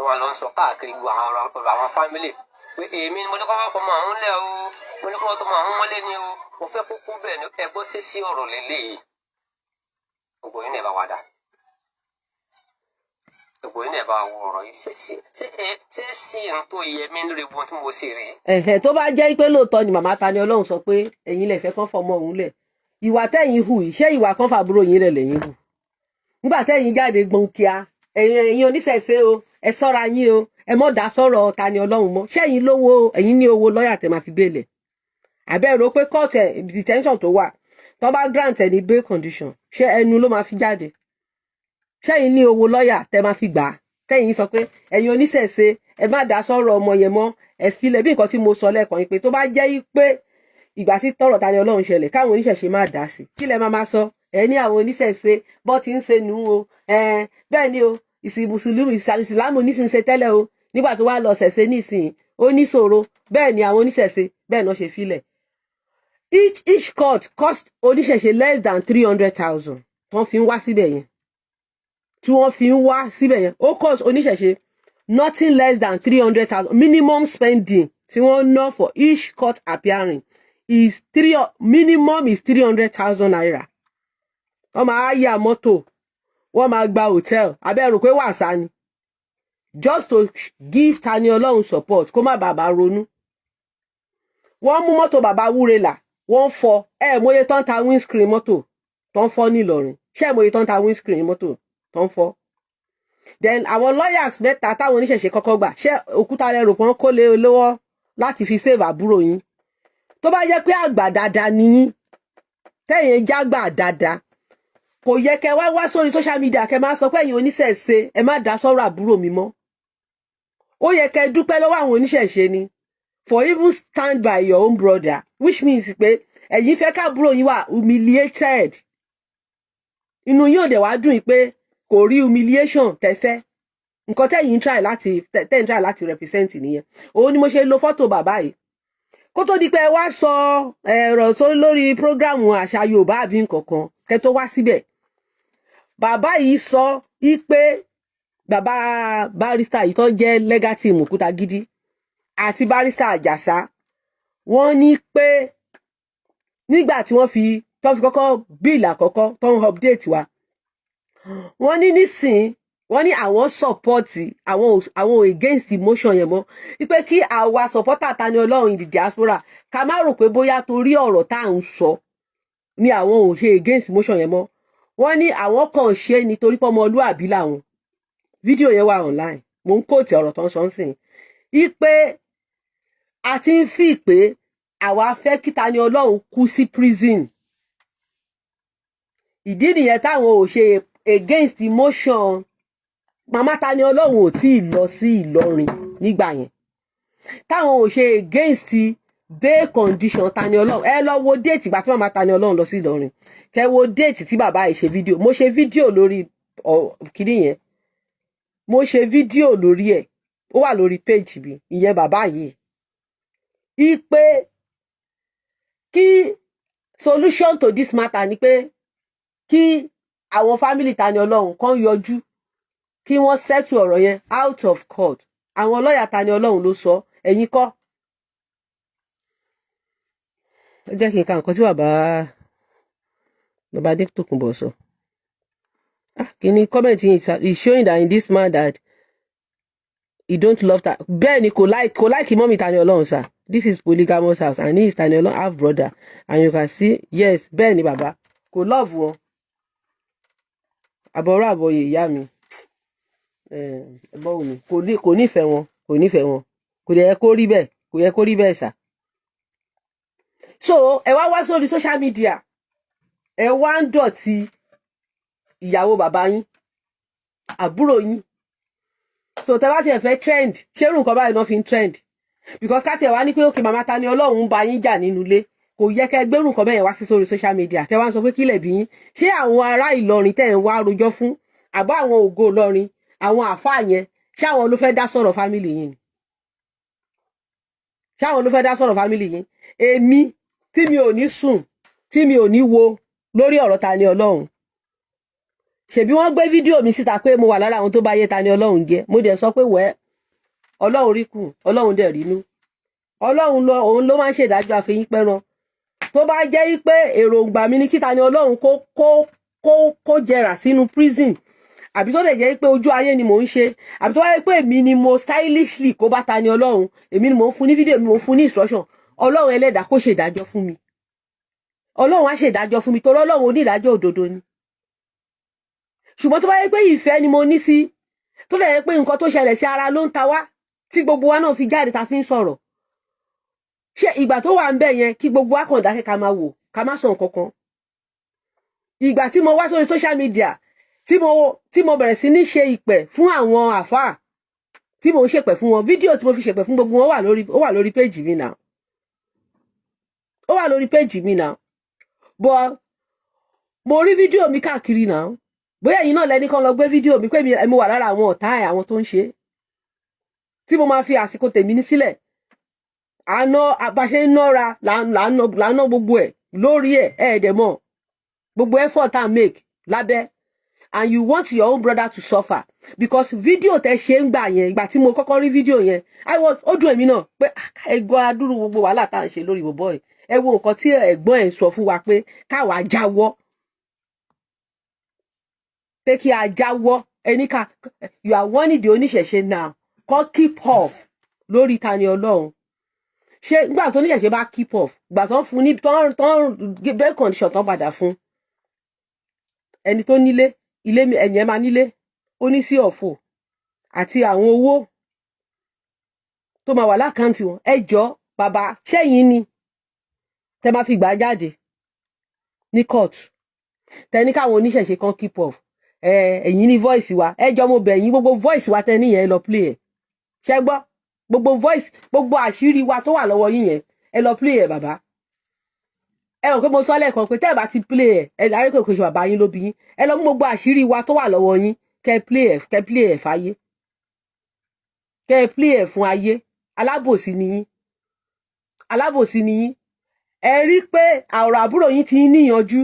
Wọn lọ ń sọ káàkiri gbogbo àwọn ọ̀rọ̀ àwọn family pé èmi ni mo ní kọ́ wọ́n fọmọ àwọn lẹ̀ o, mo ní kọ́ wọ́n tó mọ àwọn mọ́lé ni o, mo fẹ́ kúkú bẹ́ẹ̀ ni. Ẹgbọ́ sí sí ọ̀rọ̀ lélẹ́yìí, gbogbo yín náà bá wa dá, gbogbo yín náà bá wo ọ̀rọ̀ yìí. Ṣé sí ṣé ẹ ṣé sí n tó yẹ mí lórí gbogbo tí mo sì rí? Ẹ̀hẹ̀, tó bá jẹ́ pé lóòótọ́ ni màmá Tani Olohun sọ pé ẹ̀yin lè fẹ́ kán fọmọ òun lẹ̀, ìwà tẹ́yìn hù yìí, ṣé ìwà kan fàbúrò yín lẹ̀ lẹ́yìn hù nígbà tẹ́yìn jáde gbọ̀nkíá? Ẹ̀yin oníṣẹ̀ṣe o, ẹ sọ́ra yín o, ẹ mọ̀ dá sọ̀rọ̀ Tani Olohun mọ́. Ṣẹ́yìn lówó? Ẹ̀yin ní owó lọ́ọ̀yà tẹ́ máa fi bail ẹ̀? Àbẹ́ rò pé court ẹ̀ detention tó wà, tó bá grant ẹ̀ ní bail condition, ṣé ẹnu ló máa fi jáde? Ṣẹ́yìn ní owó lọ́ọ̀yà tẹ́ máa fi gbà á? Tẹ́yìn sọ pé ẹ̀yin oníṣẹ̀ṣe, ẹ má dá sọ̀rọ̀ ọmọ yẹn mọ́, ẹ filẹ̀. Bí nǹkan tí mo sọ lẹ́ẹ̀kan yìí, pé tó bá jẹ́ pé ìgbà tí tọ̀rọ̀ Tani Olohun ṣẹlẹ̀, káwọn oníṣẹ̀ṣe má dá sí, kí lẹ máa máa sọ? Ẹ ní àwọn oníṣẹ̀ṣe bọ́ ti ń ṣe nù o. Ẹ bẹ́ẹ̀ ni o, ìsìn mùsùlùmí, ìsìlámù nísìnyí ṣe tẹ́lẹ̀ o, nígbà tó wá lọ ṣẹ̀ṣẹ̀ nísìnyí, ó níṣòro. Bẹ́ẹ̀ ni àwọn oníṣẹ̀ṣe bẹ́ẹ̀ náà ṣe filẹ̀. Each court cost oníṣẹ̀ṣe less than 300,000 tó fi ń wá síbẹ̀ yẹn, tí wọ́n fi ń wá síbẹ̀ yẹn. Ó cost oníṣẹ̀ṣe nothing less than 300,000. Minimum spending tí wọ́n ná for each court appearing is three, minimum is ₦300,000. Wọ́n máa yá mọ́tò, wọ́n máa gba hotel. Abẹ́ rò pé wàsá ni just to give Tani Olohun support, kó má bàbá ronú. Wọ́n mú mọ́tò bàbá Wúrẹ́là, wọ́n fọ́ ẹ. Mọye tó ń ta windscreen mọ́tò tó ń fọ́ nílọrin? Ṣé ẹ mọye tó ń ta windscreen mọ́tò tó ń fọ́? Then àwọn lawyers mẹ́ta táwọn oníṣẹ̀ṣe kọ́kọ́ gbà, ṣé òkúta rẹ̀ rò pọ́n kó lé lọ́wọ́ láti fi save àbúrò yín? Tó bá jẹ́ pé àgbà dáadáa ni yín, tẹ̀yìn jágbà dáadáa, kò yẹ kẹ́ wá wá sórí social media kẹ́ máa sọ pé ẹ̀yin oníṣẹ̀ṣe, ẹ má dá sọ́rọ̀ àbúrò mi mọ́. Ó yẹ kẹ́ dúpẹ́ lọ́wọ́ àwọn oníṣẹ̀ṣe ni for even stand by your own brother, which means pé ẹ̀yin fẹ́ káàbúrò yín wà humiliated. Inú yín ò dẹ̀ wá dùn pé kò rí humiliation tẹ́fẹ́. Nǹkan tẹ́yìn try láti tẹ́yìn try láti represent nìyẹn. Òun ni mo ṣe lo fọ́tò bàbá yìí kó tó di pé ẹ wá sọ ẹ̀rọ tó lórí program àṣà Yorùbá àbí nǹkankan kẹ́ tó wá síbẹ̀. Bàbá yìí sọ pé bàbá barrister yìí tó jẹ́ legal team Òkútagídí àti barrister Àjàsá, wọ́n ní pé nígbà tí wọ́n fi tó fi kọ́kọ́ bill àkọ́kọ́ tó ń update wa, wọ́n ní nísìn, wọ́n ní àwọn support, àwọn against the motion yẹn mọ́, wípé kí àwa supporter Tani Olohun in the diaspora ká má rò pé bóyá torí ọ̀rọ̀ tá à ń sọ ni àwọn ò ṣe against motion yẹn mọ́. Wọ́n ní àwọn kàn ṣe nítorí pé ọmọlúàbí làwọn. Fídíò yẹn wà online. Mò ń quote ọ̀rọ̀ tó ń sọ ń sìn ipe a ti ń fi pé àwa fẹ́ kí Tani Olohun kú sí prison. Ìdí nìyẹn táwọn ò ṣe against the motion. Màmá Tani Olohun ò tí ì lọ sí Ìlọrin nígbà yẹn táwọn ò ṣe against bail condition Tani Olohun. Ẹ lọ wo date ìgbà tí màmá Tani Olohun lọ sí Ìlọrin, kẹ wo date tí bàbá yìí ṣe fídíò. Mo ṣe fídíò lórí kíní yẹn, mo ṣe fídíò lórí ẹ̀, ó wà lórí page mi. Ìyẹn bàbá yìí ipe Kí solution to this matter ni pé kí àwọn family Tani Olohun kan yọjú, kí wọ́n settle ọ̀rọ̀ yẹn out of court. Àwọn lọ́ọ̀yà Tani Olohun ló sọ, ẹ̀yin kọ́. Ẹ jẹ́ kí n ka nǹkan tí bàbá Adétòkunbọ̀ sọ. Ah, kí ni comment yìí is showing that in this man that he don't love that. Bẹ́ẹ̀ ni, kò like mummy Tani Olohun sir. This is polygamous house and he is Tani Olohun half brother and you can see, yes. Bẹ́ẹ̀ ni, bàbá kò love wọn. Àbọ̀rọ̀ àbọ̀yè ìyá mi, ẹ̀gbọ́n mi, kò nífẹ̀ẹ́ wọn, kò nífẹ̀ẹ́ wọn. Kò yẹ kó rí bẹ́ẹ̀, kò yẹ kó rí bẹ́ẹ̀ sà. So ẹ wá wá sórí social media, ẹ wá ń dọ̀tí ìyàwó bàbá yín, àbúrò yín. So tẹ bá tiẹ̀ fẹ́ trend, ṣérù nǹkan báyìí náà fi ń trend? Because ká tiẹ̀ wá ní pé okay, màmá Tani Olohun ń bá yín jà nínú ilé, kò yẹ kẹ́ gbérù nǹkan bẹ́ẹ̀ wá sí sórí social media, kẹ́ wá ń sọ pé kílẹ̀ bí yín. Ṣé àwọn ará Ìlọrin tẹ́ ń wá rojọ́ fún, àbá àwọn ògo Ìlọrin, àwọn àáfàá yẹn, ṣé àwọn ló fẹ́ dá sọ̀rọ̀ family yín ni? Ṣé àwọn ló fẹ́ dá sọ̀rọ̀ family yín? Èmi tí mi ò ní sùn, tí mi ò ní wo lórí ọ̀rọ̀ Tani Olohun, ṣèbí wọ́n gbé fídíò mi síta pé mo wà lára àwọn tó bá yé Tani Olohun jẹ́. Mo dẹ̀ sọ pé wẹ́, Ọlọ́run rí kù, Ọlọ́run dẹ̀ rínú. Ọlọ́run lọ, òun ló máa ń ṣèdájọ́ àfihàn pẹ́ran. Tó bá jẹ́ pé èròǹgbà mi ní kí Tani Olohun kó jẹrà sínú prison, àbí tó lè jẹ́ pé ojú ayé ni mò ń ṣe, àbí tó bá yẹ pé èmi ni mo stylishly kó bá Tani Olohun, èmi ni mò ń fún ní fídíò mi, mò ń fún ní instruction, Ọlọ́run ẹlẹ́dàá kó ṣèdájọ́ fún mi. Ọlọ́run á ṣèdájọ́ fún mi, torí Ọlọ́run onídàájọ́ òdodo ni. Ṣùgbọ́n tó bá yẹ pé ìfẹ́ ni mo ní sí, tó lè yẹ pé nǹkan tó ṣẹlẹ̀ sí ara ló ń ta wá, tí gbogbo wa náà fi jáde ta fi ń sọ̀rọ̀, ṣé ìgbà tó wà ń bẹ̀ yẹn, kí gbogbo wa kàn dákẹ́, ká máa wò, ká má sọ nǹkan kan? Ìgbà tí mo wá sórí social media, tí mo bẹ̀rẹ̀ sí ní ṣe ìpẹ̀ fún àwọn àfáà, tí mo ń ṣèpẹ̀ fún wọn, fídíò tí mo fi ṣèpẹ̀ fún gbogbo wọn wà lórí, ó wà lórí péjì mi náà, ó wà lórí péjì mi náà. But mo rí fídíò mi káàkiri náà. Bóyá ẹ̀yin náà lẹ́ni kan lọ gbé fídíò mi pé mo wà lára àwọn ọ̀tá ẹ̀, àwọn tó ń ṣe, tí mo máa fi àsìkò tèmi ní sílẹ̀. Àná àbáṣe ń nọ́ra là ń ná gbogbo ẹ̀ lórí ẹ̀, ẹ̀ dẹ̀ mọ̀ gbogbo effort tá make lábẹ́, and you want your own brother to suffer because fídíò tẹ ṣe ń gbà yẹn. Ìgbà tí mo kọ́kọ́ rí fídíò yẹn, I was, ó dùn èmi náà pé ẹgbọ́n adúrú gbogbo wàhálà tá à ń ṣe lórí bọ̀bọ̀ yìí. Ẹ wo nǹkan tí ẹ̀gbọ́n ẹ̀ ń sọ fún wa pé káwa jáwọ́, pé kí a jáwọ́. Ẹni ká, you are warning the oníṣẹ̀ṣe now kọ́ keep off lórí Tani Olohun. Ṣé nígbà tó oníṣẹ̀ṣe bá keep off, gbà tó ń fún ní tó ń bail condition tó ń padà fún ẹni tó nílé ilé, ẹ̀yìn ẹ̀ máa nílé, ó ní sí ọ̀fọ̀ àti àwọn owó tó máa wà lákàntì wọn. Ẹ jọ bàbá, ṣẹ́yìn ni tẹ máa fi gbà jáde ní court, tẹ ní káwọn oníṣẹ̀ṣe kan keep off. Ẹ̀yin ní voice wa. Ẹ jọ, mo bẹ̀ yín, gbogbo voice wa tẹ níyẹn, ẹ lọ play ẹ̀. Ṣẹ gbọ́? Gbogbo voice, gbogbo àṣírí wa tó wà lọ́wọ́ yín yẹn, ẹ lọ play ẹ̀, bàbá. Ẹ rò pé mo sọ lẹ́ẹ̀kan pé tẹ́ ẹ bá ti play ẹ̀, ẹ láyé kò ṣe bàbá yín ló bí yín. Ẹ lọ mú gbogbo àṣírí wa tó wà lọ́wọ́ yín, kẹ́ play ẹ̀, kẹ́ play ẹ̀ fáyé, kẹ́ play ẹ̀ fún ayé. Alábòsí ni yín, alábòsí ni yín. Ẹ rí pé ọ̀rọ̀ àbúrò yín ti ń níyanjú,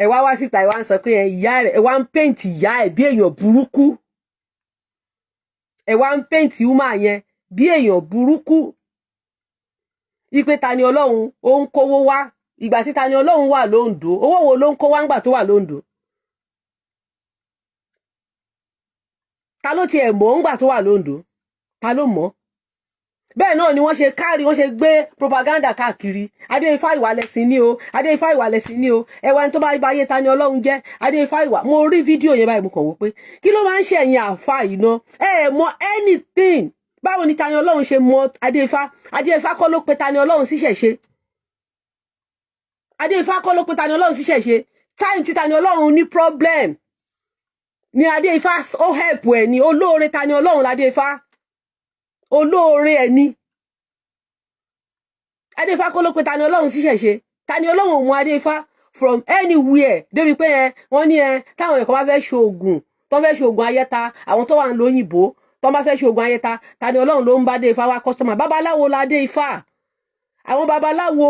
ẹ wá wá síta, ẹ wá ń sọ pé ìyá rẹ, ẹ wá ń paint ìyá ẹ bí èèyàn burúkú, ẹ wá ń paint woman yẹn bí èèyàn burúkú, ipe Tani Olohun ó ń kówó wá. Ìgbà tí Tani Olohun wà lóńdó, owó wo ló ń kó wá ńgbà tó wà lóńdó? Ta ló tiẹ̀ mọ̀ ńgbà tó wà lóńdó? Ta ló mọ̀? Bẹ́ẹ̀ náà ni wọ́n ṣe kárí, wọ́n ṣe gbé propaganda káàkiri. Adéifá ìwà lẹ́sìn ní o, Adéifá ìwà lẹ́sìn ní o. Ẹwà ẹni tó bá bá yé Tani Olohun jẹ́ Adéifá ìwà. Mo rí fídíò yẹn báyìí, mo kàn wò pé kí ló máa ń ṣe ẹ̀yin àfa yìí ná? Ẹ ẹ̀ mọ anything. Báwo ni Tani Olohun ṣe mọ Adéifá? Adéifá kọ́ ló pe Tani Olohun síṣẹ̀ ṣe. Adéifá kọ́ ló pe Tani Olohun síṣẹ̀ ṣe. Time tí Tani Olohun ní problem ni Adéifá ó help ẹ̀ ní. Olóore Tani Olohun ládéifá, olóore ẹ̀ ni. Adéifá kọ́ ló pe Tani Olohun síṣẹ̀ ṣe. Tani Olohun ò mú Adéifá from anywhere débi pé ẹ wọ́n ní ẹ táwọn ẹ̀kọ́ bá fẹ́ ṣoògùn, tó fẹ́ ṣoògùn ayẹta, àwọn tó wà ń lóyìnbó tó bá fẹ́ ṣoògùn ayẹta, Tani Olohun ló ń bá Adéifá wá customer. Babaláwo la Adéifá. Àwọn babaláwo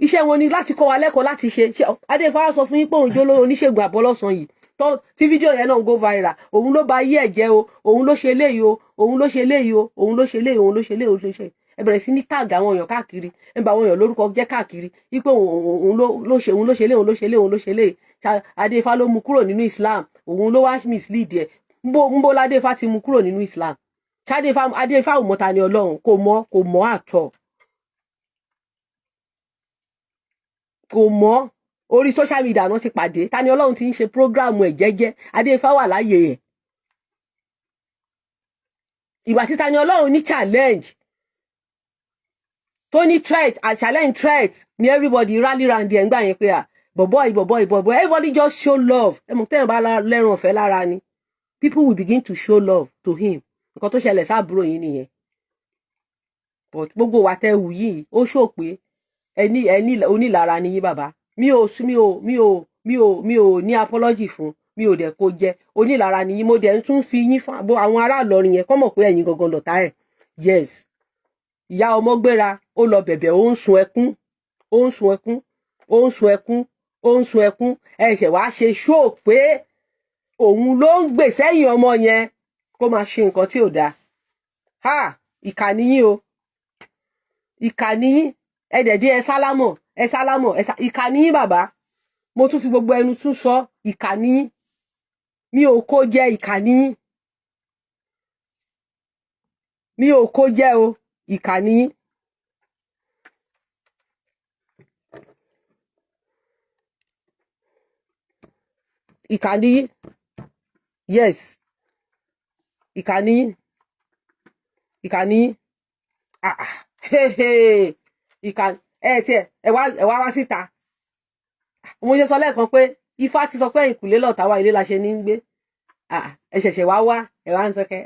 Iṣẹ́ wọn ni láti kọ́ wa lẹ́kọ̀ọ́ láti ṣe. Adéfá sọ fún yín pé òun jóló oníṣègùn àbọ̀lọ́sàn yìí tó tí fídíò yẹn náà go viral, òun ló ba ayé ẹ̀ jẹ́ o, òun ló ṣe eléyìí o, òun ló ṣe eléyìí o, òun ló ṣe eléyìí, òun ló ṣe eléyìí, òun ló ṣe. Ẹ bẹ̀rẹ̀ sí ní tag àwọn èèyàn káàkiri, ẹ bá àwọn èèyàn lórúkọ jẹ́ káàkiri wípé òun ló ṣe, òun ló ṣe eléyìí, òun ló ṣe eléyìí, òun ló ṣe eléyìí. Adéfá ló mú kúrò nínú Islam, òun ló wá mislead ẹ. Nbó ládéfá ti mú kúrò nínú Islam? Ṣadéfá, Adéfá ò mọ̀ ta ni Ọlọ́run, kò mọ̀, kò mọ̀ àtọ̀, kò mọ̀. Orí social media náà ti pàdé. Ta ni Ọlọ́run ti ń ṣe program ẹ̀ jẹ́jẹ́, Adéfá wà láàyè ẹ̀. Ìgbà tí ta ni Ọlọ́run ní challenge, tó ní threat and challenge, threat ni everybody rally round ẹ̀ ń gbà yẹn pé à bọ̀bọ̀ yìí, bọ̀bọ̀ yìí, bọ̀bọ̀. Everybody just show love. Ẹ mọ̀ tẹ́yìn bá lẹ́rùn ọ̀fẹ́ lára ni, people will begin to show love to him. Nǹkan tó ṣẹlẹ̀ sáàbúrò yín nìyẹn. But gbogbo wa tẹ́ wù yìí, ó ṣò pé ẹni ẹni onílara ni yín, bàbá. Mi ò mi ò mi ò mi ò mi ò ní apology fún mi, ò dẹ̀ kó jẹ́ onílara ni yín. Mo dẹ̀ ń tún fi yín fún àwọn ará Ìlọrin yẹn kọ́ mọ̀ pé ẹ̀yin gangan lọ̀tá ẹ̀. Yes, ìyá ọmọ gbéra, ó lọ bẹ̀bẹ̀, ó ń sun ẹkún, ó ń sun ẹkún, ó ń sun ẹkún, ó ń sun ẹkún. Ẹ ṣẹ̀ wá ṣe ṣóò pé òun ló ń gbè sẹ́yìn ọmọ yẹn kó máa ṣe nǹkan tí ò dáa. Ha, ìkà nìyín o, ìkà nìyín. Ẹ dẹ̀dí, ẹ sálámọ̀, ẹ sálámọ̀, ẹ ìkà nìyín, bàbá. Mo tún fi gbogbo ẹnu tún sọ, ìkà nìyín. Mi ò kó jẹ, ìkà nìyín. Mi ò kó jẹ o, ìkà nìyín. Ìkà nìyín. Yes, ìkà nìyín, ìkà nìyín. Ah ah, ìkà. Ẹ tiẹ̀ ẹ wá wá síta. Mo ṣe sọ lẹ́ẹ̀kan pé Ifá ti sọ pé ìkùlé lọ̀tá wa, ilé la ṣe ní gbé. Ẹ ṣẹ̀ṣẹ̀ wá wá, ẹ wá ń sọ kẹ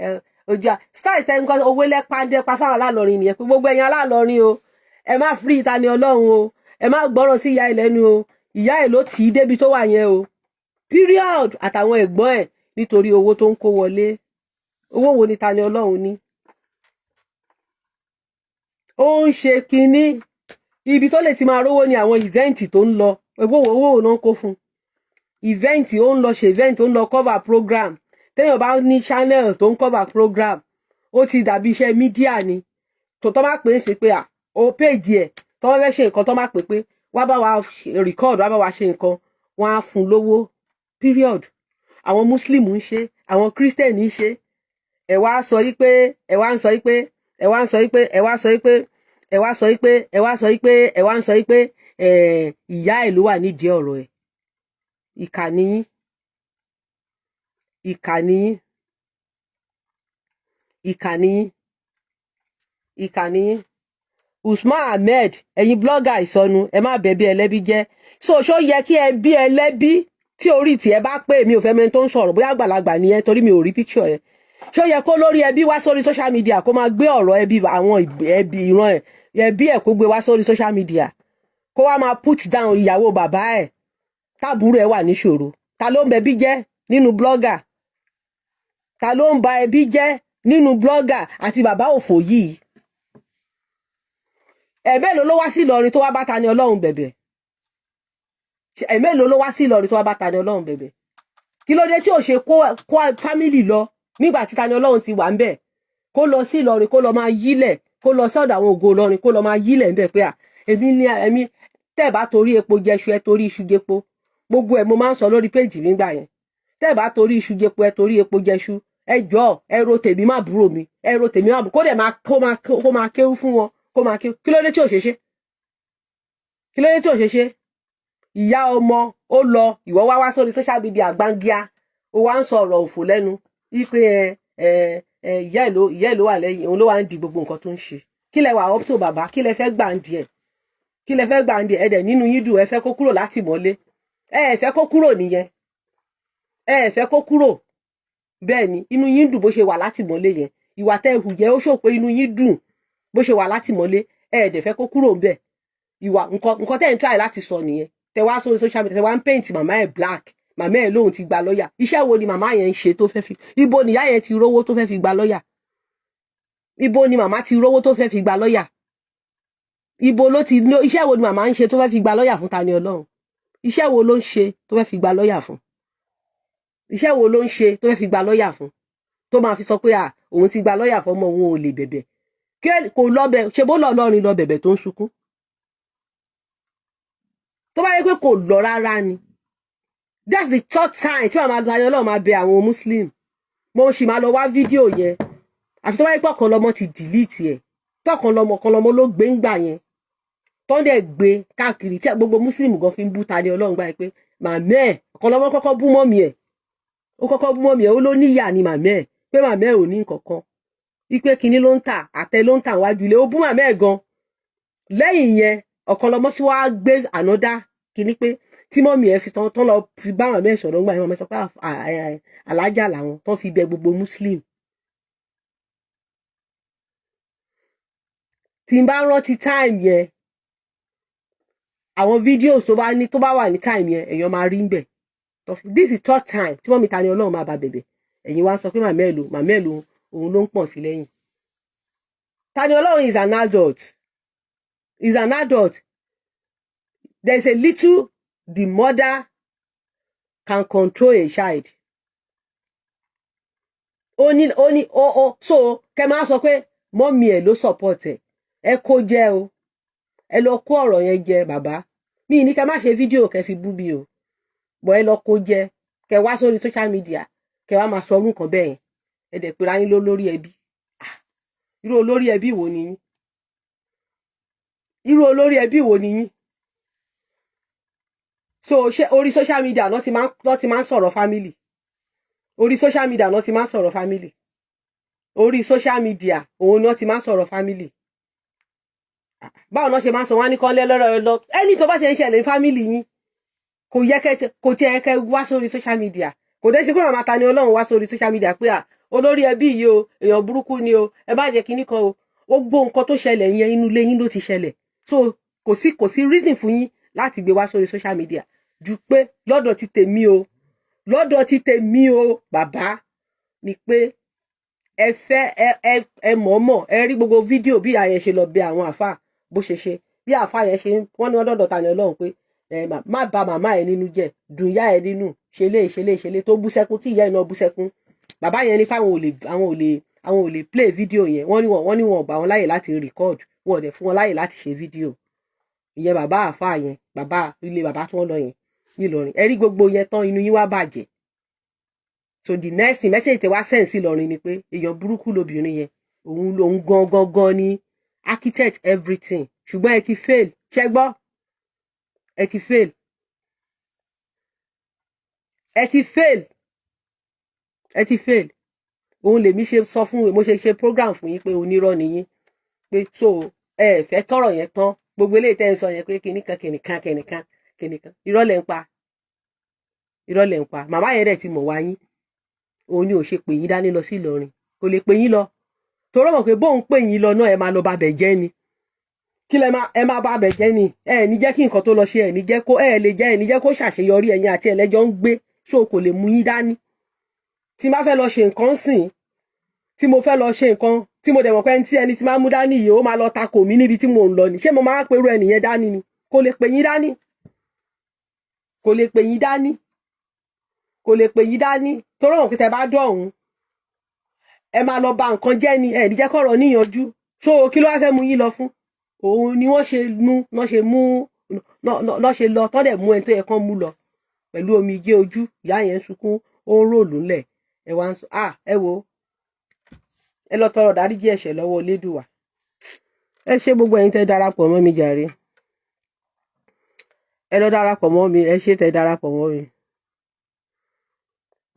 ojú à style tẹ nǹkan owó lẹ́pàdé pa fáwọn aláàlọ́rin nìyẹn, pé gbogbo ẹ̀yin aláàlọ́rin o, ẹ má free ta ni Ọlọ́run o, ẹ má gbọ́rọ̀ sí ìyá ẹ̀ lẹ́nu o, ìyá ẹ̀ ló tì í débi tó wà yẹn o, period, àtàwọn ẹ̀gbọ́n ẹ̀, nítorí owó tó ń kó wọlé. Owó wo ni ta ni Ọlọ́run ní? Ó ń ṣe kinní, ibi tó lè ti máa rówó ni àwọn event tó ń lọ. Owó wo náà ń kó fún event? Ó ń lọ ṣe event, ó ń lọ cover program. Téèyàn bá ní channel tó ń cover program, ó ti dàbí iṣẹ́ media ni. Tó tọ́ bá pè é sí pé à ó péjì ẹ̀ tó wọ́n fẹ́ ṣe nǹkan, tó má pè pé wá bá wa record, wá bá wa ṣe nǹkan, wọ́n á fún lówó, period. Àwọn Muslim ń ṣe, àwọn Christian ń ṣe. Ẹ wá sọ yí pé, ẹ wá ń sọ yí pé, ẹ wá ń sọ yí pé, ẹ wá sọ yí pé, ẹ wá sọ yí pé, ẹ wá sọ yí pé, ẹ wá ń sọ yí pé ìyá ẹ̀ ló wà nídìí ọ̀rọ̀ ẹ̀. Ìkà nìyín, ìkà nìyín, ìkà nìyín, ìkà nìyín. Usman Ahmed, ẹ̀yin blogger ìsọnù, ẹ má bẹ̀ bí ẹlẹ́bí jẹ́. So ṣó yẹ kí ẹ bí ẹlẹ́bí tí orí tiẹ̀ bá pé? Mi ò fẹ́ mẹ́ni tó ń sọ̀rọ̀, bóyá àgbàlagbà ni ẹ, torí mi ò rí picture ẹ. Ṣó yẹ kó lórí ẹbí wá sórí social media kó máa gbé ọ̀rọ̀ ẹbí, àwọn ẹbí, ìran ẹ, ẹbí ẹ, kó gbé wá sórí social media kó wá máa put down ìyàwó bàbá ẹ táàbúrò ẹ wà níṣòro? Ta ló ń bẹbí jẹ́ nínú blogger? Ta ló ń ba ẹbí jẹ́ nínú blogger àti bàbá òfò yìí? Ẹ̀mélòó ló wá sí Ìlọrin tó wá bá Tani Ọlọ́run bẹ̀bẹ̀? Ẹ̀mélòó ló wá sí Ìlọrin tó wá bá Tani Ọlọ́run bẹ̀bẹ̀? Kí ló dé tí ò ṣe kó family lọ nígbà tí Tani Ọlọ́run ti wà ń bẹ̀? Kó lọ sí Ìlọrin, kó lọ máa yílẹ̀, kó lọ sọ́dọ̀ àwọn ògo Ìlọrin, kó lọ máa yílẹ̀ ń bẹ̀ pé à èmi ní èmi. Tẹ́ bá torí epo jẹṣu, ẹ torí iṣu jẹpo. Gbogbo ẹ̀ mo máa ń sọ lórí péjì mi gbà yẹn. Tẹ́ bá torí iṣu jẹpo, ẹ torí epo jẹṣu. Ẹ jọ, ẹ ro tèmi má búrò mi, ẹ ro tèmi má búrò, kó dẹ̀ máa kó máa kéwú fún wọn, kó máa kéwú. Kí ló dé tí ò ṣe ṣe? Kí ló dé tí ò ṣe ṣe? Ìyá ọmọ ó lọ, ìwọ wá wá sórí social media gbangíá, ó wá ń sọ ọ̀rọ̀ òfò lẹ́nu wípé ẹ ẹ ẹ ìyá ẹ̀ ló wà lẹ́yìn, òun ló wà ń di gbogbo nǹkan tó ń ṣe. Kí lẹ wà up to, bàbá? Kí lẹ fẹ́ gbà ń di ẹ̀? Kí lẹ fẹ́ gbà ń di ẹ̀? Dẹ̀ nínú yín dùn, ẹ fẹ́ kó kúrò láti mọ́lé. Ẹ ẹ fẹ́ kó kúrò nìyẹn, ẹ ẹ fẹ́ kó kúrò. Bẹ́ẹ̀ ni, inú yín dùn bó ṣe wà látìmọ́lé yẹn. Ìwà tẹ́ ẹ hù yẹn, ó ṣò pé inú yín dùn bó ṣe wà látìmọ́lé. Ẹ ẹ̀ dẹ̀ fẹ́ kó kúrò ńbẹ̀. Ìwà nǹkan tẹ́ ẹ̀ ń try láti sọ nìyẹn. Tẹ wá sórí social media, tẹ wá ń paint màmá ẹ̀ black. Màmá ẹ̀ lóhun ti gba lọ́ọ̀yà. Iṣẹ́ wo ni màmá yẹn ń ṣe tó fẹ́ fi? Ibo nìyá yẹn ti rówó tó fẹ́ fi gba lọ́ọ̀yà? Ibo ni màmá ti rówó tó fẹ́ fi gba lọ́ọ̀yà? Ibo ló ti ní? Iṣẹ́ wo ni màmá ń ṣe tó fẹ́ fi gba lọ́ọ̀yà fún Tani Olohun? Iṣẹ́ wo ló ń ṣe tó fẹ́ fi gba lọ́ọ̀yà fún? Iṣẹ́ wo ló ń ṣe tó fẹ́ fi gba lọ́ọ̀yà fún, tó máa fi sọ pé à òun ti gba lọ́ọ̀yà fọmọ òun, ò lè bẹ̀bẹ̀ kí kò lọ bẹ̀? Ṣe bó lọ lọ́rin lọ bẹ̀bẹ̀ tó ń sunkún? Tó bá yẹ pé kò lọ rárá ni. That's the third time tí màmá Tani Olohun máa bẹ àwọn Muslim. Mo sì máa lọ wá fídíò yẹn, àfi tó bá yẹ pé ọ̀kan lọmọ ti delete ẹ̀. Tọkàn lọmọ kan lọmọ ló gbé ń gbà yẹn, tó ń dẹ̀ gbé káàkiri, tí gbogbo Muslim gan fi ń bú Tani Olohun gbà yẹn pé màmá ẹ̀, ọ̀kan lọmọ kọ́kọ́ bú mọ́mì ẹ̀, ó kọ́kọ́ bú mọ́mì ẹ̀, ó ló níyà ni màmá ẹ̀, pé màmá ẹ̀ ò ní nǹkan kan, ipe kinní ló ń tà, àtẹ ló ń tà wájú ilé. Ó bú màmá ẹ̀ gan. Lẹ́yìn yẹn, ọ̀kan lọmọ sí wàá gbé ànádá kinní pé tí mọ́mì ẹ̀ fi tán tán lọ fi bá màmá ẹ̀ sọ̀rọ̀ ńgbà yẹn, màmá sọ pé alájà làwọn tán fi bẹ gbogbo Muslim. Tí n bá rántí time yẹn, àwọn videos tó bá ní, tó bá wà ní time yẹn, èèyàn máa rí ń bẹ̀. This is third time tí mọ́mì Tani Olohun máa bá bẹ̀bẹ̀. Ẹ̀yin wá ń sọ pé màmá ẹ̀ lò, màmá ẹ̀ lò, òun ló ń pọ̀ sí lẹ́yìn. Tani Olohun is an adult, is an adult. There is a little the mother can control a child. Ó ní ó so kẹ máa sọ pé mọ́mì ẹ̀ ló support ẹ̀. Ẹ kó jẹ́ o, ẹ lọ kó ọ̀rọ̀ yẹn jẹ. Bàbá mi ní kẹ má ṣe fídíò kẹ fi bú mi o, bọ̀ ẹ lọ kó jẹ, kẹ wá sórí social media, kẹ wá máa sọ orú nǹkan bẹ́ẹ̀ yẹn. Ẹ dẹ̀ pera yín lólórí ẹbí. Irú olórí ẹbí wo ni yín? Irú olórí ẹbí wo ni yín? So ṣé orí social media náà ti máa ń sọ̀rọ̀ family? Orí social media náà ti máa ń sọ̀rọ̀ family? Orí social media òun náà ti máa ń sọ̀rọ̀ family? Báwo náà ṣe máa ń sọ? Wọn ní kán lé lọ́rọ̀ lọ. Ẹni tó bá ṣe ń ṣẹlẹ̀ ní family yín, kò yẹ kẹ́, kò tiẹ̀ kẹ́ wá sórí social media. Kò dé ṣe pé màmá Tani Olohun wá sórí social media pé à olórí ẹbí yìí o, èèyàn burúkú ni o, ẹ má jẹ́ kinní kan o. Gbogbo nǹkan tó ṣẹlẹ̀ yẹn, inú ilé yín ló ti ṣẹlẹ̀. So kò sí reason fún yín láti gbé wá sórí social media, ju pé lọ́dọ̀ ti tèmi o, lọ́dọ̀ ti tèmi o, bàbá, ni pé ẹ fẹ́ ẹ mọ̀ọ́mọ̀. Ẹ rí gbogbo fídíò bí ìyá yẹn ṣe lọ bẹ àwọn àáfàá, bó ṣe ṣe bí àáfàá yẹn ṣe, wọ́n ní wọ́n dọ̀dọ̀ Tani Olohun pé ẹ má bà màmá ẹ nínú jẹ́, dùn ìyá ẹ nínú, ṣe lé ṣe lé ṣe lé, tó bú sẹ́kún, tí ìyá ẹ náà bú sẹ́kún. Bàbá yẹn ní fáwọn ò lè àwọn ò lè play fídíò yẹn. Wọ́n ní wọn gbà wọn láyè láti record, wọn ò dẹ̀ fún wọn láyè láti ṣe fídíò ìyẹn. Bàbá àáfàá yẹn, bàbá ilé bàbá tí wọ́n lọ yẹn nílọrin, ẹ rí gbogbo yẹn tán, inú yín wá bàjẹ́. So the next thing, message tẹ wá send sí Ìlọrin ni pé èèyàn burúkú lobìnrin yẹn, òun lòun gan gan gan ni architect everything. Ṣùgbọ́n ẹ ti fail. Ṣẹ gbọ́? Ẹ ti fail, ẹ ti fail, ẹ ti fail. Òun lèmi ṣe sọ fún, mo ṣe ṣe program fún yín pé onírọ́ ni yín, pé so ẹ fẹ́ kọ́rọ̀ yẹn tán. Gbogbo eléyìí tẹ́ ń sọ yẹn pé kìnnìkan kìnnìkan kìnnìkan kìnnìkan, irọ́ lẹ̀ ń pa, irọ́ lẹ̀ ń pa. Màmá yẹn dẹ̀ ti mọ̀ wá yín, òun ni ò ṣe pè yín dání lọ sí Ìlọrin. Kò lè pè yín lọ, torí mọ̀ pé bóun pè yín lọ náà, ẹ máa lọ bá bẹ̀ jẹ́ ni. Kí lẹ máa, ẹ máa bá bẹ̀ jẹ́ ni. Ẹ ní jẹ́ kí nǹkan tó lọ ṣe, ẹ ní jẹ́ kó, ẹ lè jẹ́, ẹ ní jẹ́ kó ṣàṣeyọrí. Ẹ̀yin àti ẹlẹ́jọ́ ń gbé, so kò lè mú yín dání. Tí n bá fẹ́ lọ ṣe nǹkan sìn, tí mo fẹ́ lọ ṣe nǹkan, tí mo dẹ̀ mọ̀ pé ẹni tí máa mú dání yìí, ó máa lọ takò mí níbi tí mo ń lọ ni, ṣé mo máa perú ẹnìyẹn dání ni? Kò lè pè yín dání, kò lè pè yín dání, kò lè pè yín dání, torí wọn pé tẹ́ bá dọ̀hún, ẹ máa lọ bà nǹkan jẹ́ ni. Ẹ ní jẹ́ kọ́rọ̀ níyanjú. So kí ló wá fẹ́ mú yín lọ fún? Òun ni wọ́n ṣe mú, wọ́n ṣe mú, lọ́ ṣe lọ tọ́ dẹ̀ mú ẹni tó yẹ kán mú lọ pẹ̀lú omijé ojú. Ìyá yẹn ń sunkún, ó ń ròlù ńlẹ̀. Ẹ wá ń sọ, ah, ẹ wo, ẹ lọ tọrọ dáríjì ẹ̀ṣẹ̀ lọ́wọ́ Elédùwà. Ẹ ṣé gbogbo ẹ̀yin tẹ́ darapọ̀ mọ́ mi jàre. Ẹ lọ darapọ̀ mọ́ mi. Ẹ ṣé tẹ́ darapọ̀ mọ́ mi.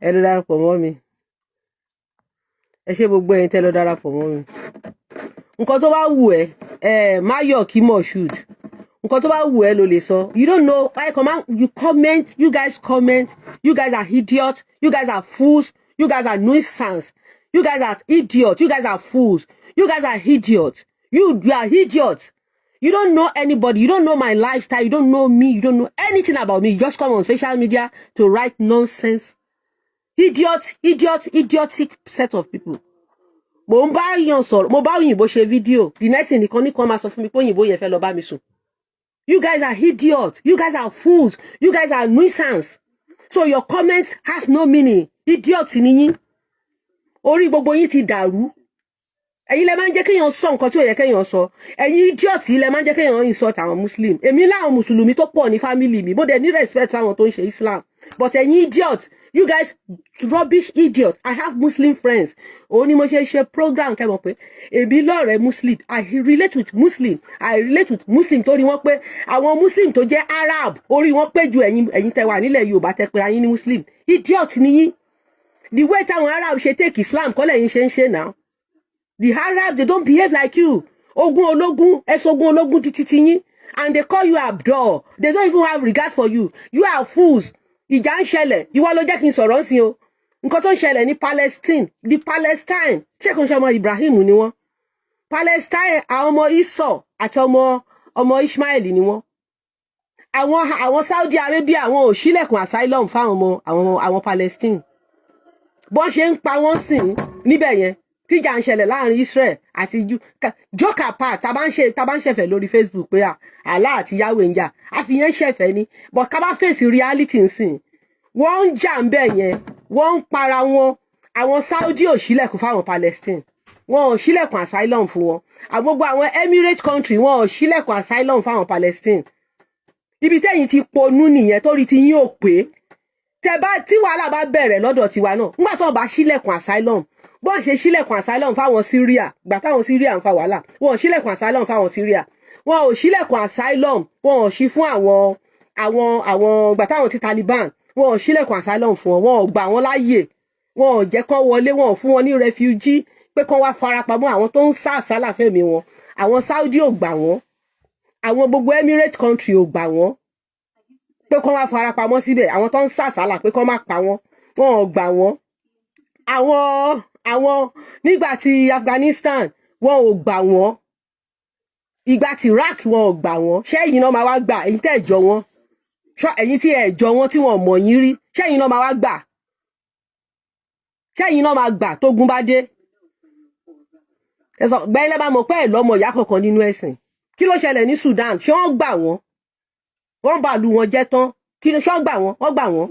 Ẹ lọ darapọ̀ mọ́ mi. Ẹ ṣé gbogbo ẹ̀yin tẹ́ lọ darapọ̀ mọ́ mi. Nǹkan tó bá wù ẹ́, ẹ Máyọ̀ kí Moshood, nǹkan tó bá wù ẹ́ ló lè sọ. You don't know. I come, you comment, you guys comment. You guys are idiots, you guys are fools, you guys are nuisance, you guys are idiots, you guys are fools, you guys are idiots, you are idiots. You don't know anybody. You don't know my lifestyle. You don't know me. You don't know anything about me. You just come on social media to write nonsense. Idiot, idiot, idiotic set of people. Mo ń bá yàn sọ̀rọ̀, mo bá òyìnbó ṣe fídíò. The next thing nìkan ní kan máa sọ fún mi pé òyìnbó yẹn fẹ́ lọ bá mi sùn. You guys are idiots, you guys are fools, you guys are nuisance. So your comment has no meaning. Idiot ni yín. Orí gbogbo yín ti dàrú. Ẹ̀yin lẹ máa ń jẹ́ kéèyàn sọ nǹkan tí ò yẹ kéèyàn sọ. Ẹ̀yin idiot lẹ máa ń jẹ́ kéèyàn insult àwọn Muslim. Èmi láwọn mùsùlùmí tó pọ̀ ní family mi, mo dẹ̀ ní respect fáwọn tó ń ṣe Islam, but ẹ̀yin idiot, you guys rubbish idiot. I have Muslim friends. Òun ni mo ṣe ṣe program kẹ́ mọ̀ pé èmi lọ́rẹ̀ẹ́ Muslim. I relate with Muslim, I relate with Muslim torí wọ́n pé àwọn Muslim tó jẹ́ Arab, orí wọn pé ju ẹ̀yin tẹ́ wà nílẹ̀ Yorùbá tẹ́ pé ayín ní Muslim. Idiot ni yín. The way táwọn Arab ṣe take Islam kọ́ lẹ́yìn ṣe ń ṣe now. The Arab, they don't behave like you. Ogun ológun, ẹsọ ogun ológun di titi yín, and they call you Abdul. They don't even have regard for you. You are fools. Ìjà ń ṣẹlẹ̀. Ìwọ ló jẹ́ kí n sọ̀rọ̀ ń sin o. Nǹkan tó ń ṣẹlẹ̀ ní Palestine, the Palestine, ṣé kò ń ṣe ọmọ Ibrahim ni wọ́n? Palestine, àwọn ọmọ Esau àti ọmọ Ishmael ni wọ́n. Àwọn Saudi Arabia, àwọn ò ṣílẹ̀kùn asylum fáwọn ọmọ àwọn Palestine. Bọ́n ṣe ń pa wọ́n sìn níbẹ̀ yẹn, tíjà ń ṣẹlẹ̀ láàrin Israel àti joke apart, tá bá ń ṣẹ̀fẹ̀ lórí Facebook pé Allah àti Yahweh ń jà, àfihàn ṣẹ̀fẹ̀ ni, but ká bá fèsì reality ń sìn, wọ́n ń jà ń bẹ̀ yẹn, wọ́n ń para wọn. Àwọn Saudi ò ṣílẹ̀kùn fáwọn Palestine, wọn ò ṣílẹ̀kùn asylum fún wọn. Àwọn gbogbo àwọn Emirate country, wọn ò ṣílẹ̀kùn asylum fáwọn Palestine. Ibi tẹ́yìn ti ponú nìyẹn, torí ti yín ò pé. Tẹ bá tí wàhálà bá bẹ̀rẹ̀ lọ́dọ̀ tiwa náà, nígbà tó bá ṣílẹ̀kùn asylum, bọ́n ṣe ṣílẹ̀kùn asylum fáwọn Syria, gbà táwọn Syria ń fa wàhálà, wọn ò ṣílẹ̀kùn asylum fáwọn Syria, wọn ò ṣílẹ̀kùn asylum, wọn ò ṣí fún àwọn gbà táwọn ti Taliban, wọn ò ṣílẹ̀kùn asylum fún wọn, wọn ò gbà wọn láàyè, wọn ò jẹ́ kán wọlé, wọn ò fún wọn ní refugee pé kán wá farapamọ́. Àwọn tó ń sá àsálà fẹ́mi wọn, àwọn Saudi ò gbà wọ́n, àwọn gbogbo Emirate country ò gbà wọ́n pé kán wá farapamọ́ síbẹ̀. Àwọn tó ń sá àsálà pé kán má pa wọ́n, wọn ò gbà wọ́n. Àwọn nígbà tí Afghanistan, wọn ò gbà wọ́n. Ìgbà tí Iraq, wọn ò gbà wọ́n. Ṣẹ́yìn náà máa wá gbà? Ẹ̀yin tẹ́ ẹ̀ jọ wọ́n, ṣọ́ ẹ̀yin tí ẹ̀ jọ wọ́n, tí wọ́n mọ̀ yín rí, ṣẹ́yìn náà máa wá gbà? Ṣẹ́yìn náà máa gbà tógun bá dé? Ẹ sọ gbẹ́yìn lẹ́ bá mọ̀ pé ẹ̀ lọ́mọ ìyá kankan nínú ẹ̀sìn. Kí ló ṣẹlẹ̀ ní Sudan? Ṣé wọ́n gbà wọ́n? Wọ́n bá lu wọn jẹ́ tán. Kí ló ṣé wọ́n gbà wọ́n? Wọ́n gbà wọ́n.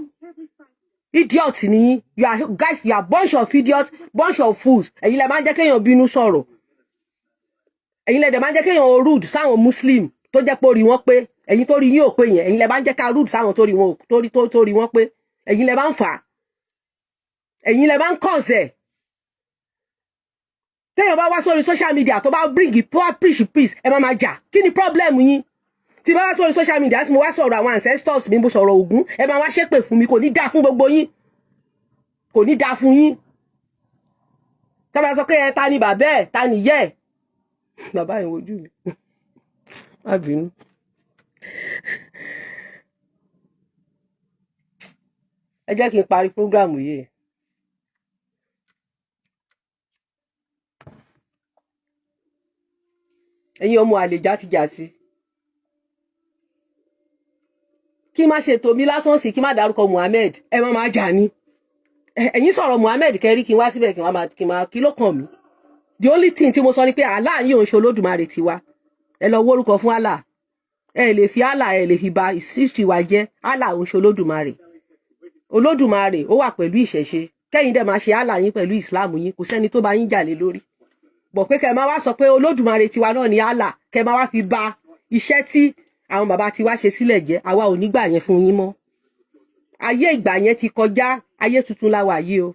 Idiot ni yín. You are guys, you are bunch of idiots, bunch of fools. Ẹ̀yin lẹ máa ń jẹ́ kéèyàn bínú sọ̀rọ̀. Ẹ̀yin lẹ dẹ̀ máa ń jẹ́ kéèyàn rude sáwọn Muslim tó jẹ́ pé orí wọn pé. Ẹ̀yin tó rí yín ò pé yẹn, ẹ̀yin lẹ máa ń jẹ́ ká rude sáwọn tó rí wọn tó rí wọn pé. Ẹ̀yin lẹ máa ń fà á, ẹ̀yin lẹ máa ń kọ̀ọ̀sẹ̀. Téèyàn bá wá sórí social media, tó bá bring poor preach peace, ẹ má máa jà. Kí ni problem yín? Tí bá wá sórí social media, tí mo wá sọ̀rọ̀ àwọn ancestors mi, mo sọ̀rọ̀ Ògún, ẹ máa wá ṣépè fún mi. Kò ní dáa fún gbogbo yín, kò ní dáa fún yín. Tá bá sọ pé ẹ ta ni bàbá ẹ, ta ni yẹ ẹ, bàbá yẹn wojú mi, má bínú. Ẹ jẹ́ kí n parí program yìí. Ẹ̀yin ọmọ àlè játijàti, kí má ṣe tòmí lásán sí, kí má dárúkọ Muhammed, ẹ má máa jà ní. Ẹ̀yin sọ̀rọ̀ Muhammed kẹrí kí n wá síbẹ̀, kí n wá máa kí n máa kí ló kàn mí? The only thing tí mo sọ ni pé Allah yìí ò ń ṣe Olódùmarè tiwa. Ẹ lọ wórúkọ fún Allah. Ẹ lè fi Allah, ẹ lè fi ba history wa jẹ́. Allah ò ń ṣe Olódùmarè. Olódùmarè ó wà pẹ̀lú ìṣẹ̀ṣe. Kẹ́yìn dẹ̀ máa ṣe Allah yín pẹ̀lú Islam yín, kò sẹ́ni tó bá yín jà lé lórí bọ̀ pé kẹ́ máa wá sọ pé Olódùmarè tiwa náà ni Allah, kẹ́ máa wá fi ba iṣẹ́ tí àwọn bàbá tiwa ṣe sílẹ̀ jẹ́, àwa ò ní gbà yẹn fún yín mọ́. Ayé ìgbà yẹn ti kọjá, ayé tuntun la wà yìí o.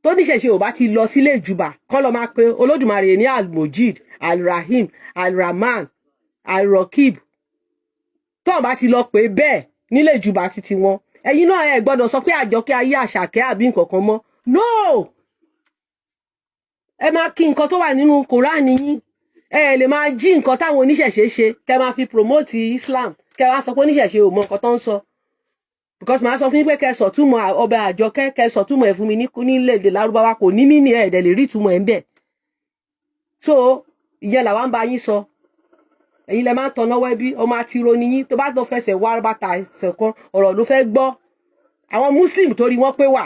Tó níṣẹ̀ṣe ò bá ti lọ sílé ìjùbà kọ́ lọ máa pe Olódùmarè ní Almojid, Alrahim, Alrahman, Alrokib, tó bá ti lọ pé bẹ́ẹ̀ nílé ìjùbà títí wọn, ẹ̀yin náà ẹ gbọ́dọ̀ sọ pé àjọkẹ́ ayé, àṣàkẹ́ àbí nǹkan kan mọ́. No, ẹ máa kí nǹkan tó wà nínú Kùránì yín. Ẹ lè máa jí nǹkan táwọn oníṣẹ̀ṣe ṣe, kẹ́ máa fi promote Islam, kẹ́ wá sọ pé oníṣẹ̀ṣe ò mọ nǹkan tó ń sọ, because màá sọ fún yín pé kẹ́ sọ̀túmọ̀ ọbẹ̀ àjọkẹ́, kẹ́ sọ̀túmọ̀ ẹ̀ fún mi nílẹ̀ èdè lárúbáwá, kò ní mí ní ẹ̀ẹ́dẹ̀ lè rí ìtumọ̀ ẹ̀ ń bẹ̀. So ìyẹn làwa ń bá yín sọ. Ẹ̀yin lẹ máa ń tanná wẹ́bí ọmọ àtìrò ni yín. Tó bá lọ fẹsẹ̀ wá bàtà ẹsẹ̀ kan, ọ̀rọ̀ ló fẹ́ gbọ́. Àwọn Muslim torí wọ́n pé wà,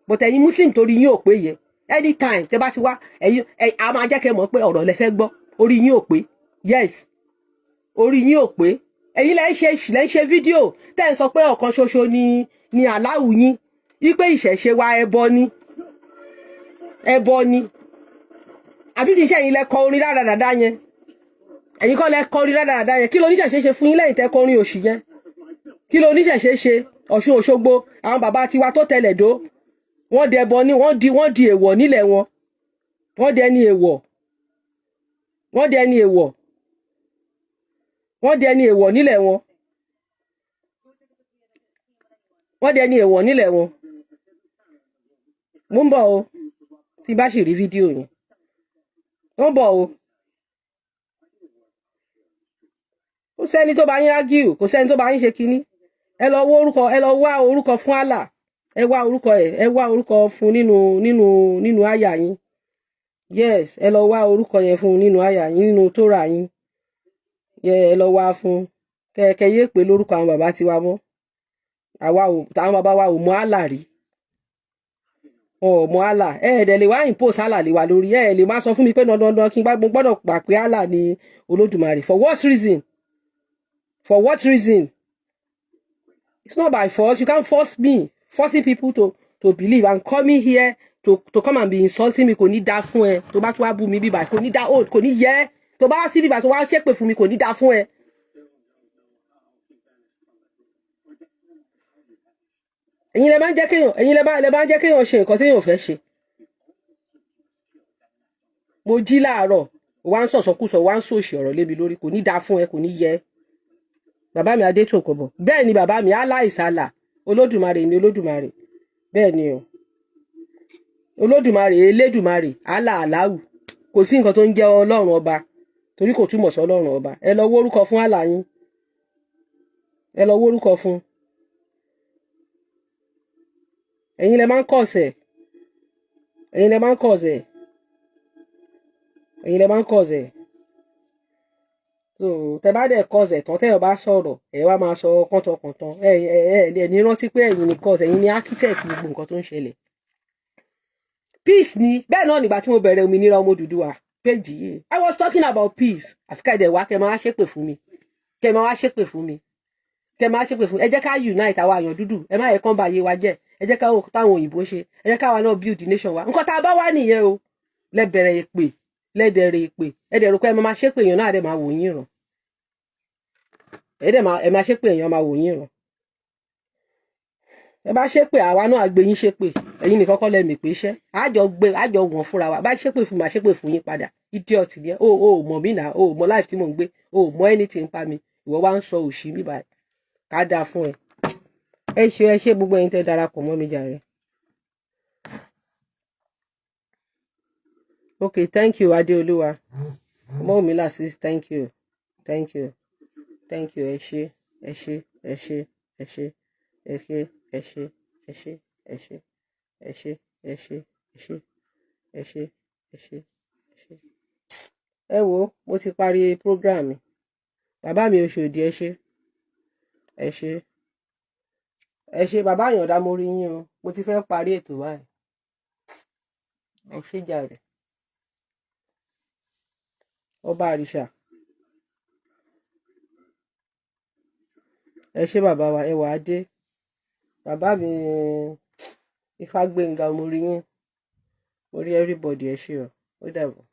But ẹ̀yin Muslim, torí yín ò pé yẹ, anytime tẹ́ bá ti wá, ẹ̀yin ẹ̀ a máa jẹ́ kẹ́ mọ̀ pé ọ̀rọ̀ lẹ fẹ́ gbọ́. Orí yín ò pé. Yes, orí yín ò pé. Ẹ̀yin lẹ́ ń ṣe fídíò tẹ́ ń sọ pé ọ̀kan ṣoṣo ni Allahu yín, wípé ìṣẹ̀ṣe wa, ẹbọ ni, ẹbọ ni. Àbí kì í ṣe ẹ̀yin lẹ kọ orin rádaràda yẹn? Ẹ̀yin kọ́ lẹ kọ orin rádaràda yẹn? Kí ló oníṣẹ̀ṣe ṣe fún yín lẹ́yìn tẹ́ kọ orin òṣì yẹn? Kí ló oníṣẹ̀ṣe ṣe? Ọ̀ṣun Òṣogbo, àwọn bàbá tiwa tó tẹlẹ̀ dó, wọ́n dẹbọ ní, wọ́n di èèwọ̀ nílẹ̀ wọn. Wọ́n dẹni èèwọ̀, wọ́n dẹni èèwọ̀, wọ́n dẹni èèwọ̀ nílẹ̀ wọn, wọ́n dẹni èèwọ̀ nílẹ̀ wọn. Mo ń bọ̀ o, tí bá sì rí fídíò yẹn, ó ń bọ̀ o. Kò sẹ́ni tó bá yín argue, kò sẹ́ni tó bá yín ṣe kinní. Ẹ lọ wá orúkọ, ẹ lọ wá orúkọ fún Allah. Ẹ wá orúkọ ẹ, ẹ wá orúkọ fún nínú àyà yín. Yes, ẹ lọ wá orúkọ yẹn fún nínú àyà yín, nínú Tórà yín. Ẹ lọ wá fún kẹkẹ yé pé lórúkọ àwọn bàbá tiwa mọ́. Àwa ò, àwọn bàbá wa ò mọ Allah rí, wọn ò mọ Allah. Ẹ ẹ̀ dẹ̀ lè wá impose Allah lé wa lórí. Ẹ lè má sọ fún mi pé dandandan kí n gbá, mo gbọ́dọ̀ gbà pé Allah ni Olódùmarè. For what reason? For what reason? It's not by force. You can't force me. Forcing people to believe and coming here to come and be insulting me, kò ní dá fún ẹ. Tó bá tún wá bú mi bíbà, kò ní dá, kò ní yẹ. Tó bá wá sí bíbà, tó wá ṣépè fún mi, kò ní dá fún ẹ. Ẹ̀yin lẹ máa ń jẹ́ kéèyàn ṣe nǹkan téèyàn ò fẹ́ ṣe. Mo jí láàárọ̀, wá ń sọ̀sọkúsọ, wá ń sòṣì ọ̀rọ̀ lébi lórí. Kò ní dá fún ẹ, kò ní yẹ. Bàbá mi Adétòkòbọ̀, bẹ́ẹ̀ ni bàbá mi, aláìsàlà Olódùmarè ni Olódùmarè. Bẹ́ẹ̀ ni o, Olódùmarè, Elédùmarè, Allah, Aláwù. Kò sí nǹkan tó ń jẹ́ Ọlọ́run ọba, torí kò túmọ̀ sí Ọlọ́run ọba. Ẹ lọ wórúkọ fún Allah yín, ẹ lọ wórúkọ fún. Ẹ̀yin lẹ máa ń kọ̀ọ̀sẹ̀, ẹ̀yin lẹ máa ń kọ̀ọ̀sẹ̀, ẹ̀yin lẹ máa ń kọ̀ọ̀sẹ̀. So tẹ bá dẹ̀ kọ̀ọ̀sẹ̀ tán, tẹ́ ẹ bá sọ̀rọ̀, ẹ wá máa sọ kọ́ńtọ̀kọ̀ntàn. Ẹ ní rántí pé ẹ̀yin ni cause, ẹ̀yin ni architect gbogbo nǹkan tó ń ṣẹlẹ̀. Peace ni. Bẹ́ẹ̀ náà nígbà tí mo bẹ̀rẹ̀ òmìnira ọmọ Odùduwà péjì yìí, I was talking about peace. Àfi ká ẹ̀dẹ̀ wá kẹ́ máa ṣépè fún mi, kẹ́ máa ṣépè fún mi, kẹ́ máa ṣépè fún mi. Ẹ jẹ́ ká unite àwa àyàn dúdú. Ẹ má yẹ kán bá ayé wa jẹ́. Ẹ jẹ́ káwọn táwọn òyìnbó ṣe, ẹ jẹ́ káwa náà build the nation wa. Nǹkan tá a bá wá nìyẹn o. Lẹ́bẹ̀rẹ̀ èpè, lẹ́dẹ̀rẹ̀ èpè. Ẹ dẹ̀ rò pé ẹ máa ṣépè, èèyàn náà dẹ̀ máa wò yín ràn. Ẹ dẹ̀ máa, ẹ máa ṣépè, èèyàn máa wò yín ràn. Ẹ bá ṣépè, àwa náà gbé yín ṣépè. Ẹ̀yin nìkan kọ́ lẹ mì pé iṣẹ́ àjọ gbé, àjọ wọ̀n fúnra wa. Bá ṣépè fún mi, máa ṣépè fún yín padà. Idiot ni ẹ. O ò mọ̀ mí náà, o ò mọ̀ life tí mò ń gbé, o ò mọ̀ anything pa mi. Ìwọ wá ń sọ òṣì mi báyìí. Ká dáa fún ẹ. Ẹ ṣe, ẹ ṣe gbogbo ẹ̀yin tẹ́ darapọ̀ mọ́ mi jàre. Okay, thank you, Adéolúwa Ọmọwùmílà sis. Thank you, thank you, thank you. Ẹ ṣé, ẹ ṣé, ẹ ṣé, ẹ ṣé, ẹ ṣé, ẹ ṣé, ẹ ṣé, ẹ ṣé, ẹ ṣé, ẹ ṣé, ẹ ṣé, ẹ ṣé, ẹ ṣé, ẹ ṣé. Ẹ wo, mo ti parí program mi. Bàbá mi Oṣòdì, ẹ ṣé, ẹ ṣé, ẹ ṣé. Bàbá Àyàndá, mo rí yín o. Mo ti fẹ́ parí ètò báyìí. Ẹ ṣé jàre. Ọba àrìṣà, ẹ ṣé. Bàbá wa ẹwà adé, bàbá mi Ifágbénga, mo rí yín, mo rí everybody. Ẹ ṣé o, ó dàbọ̀.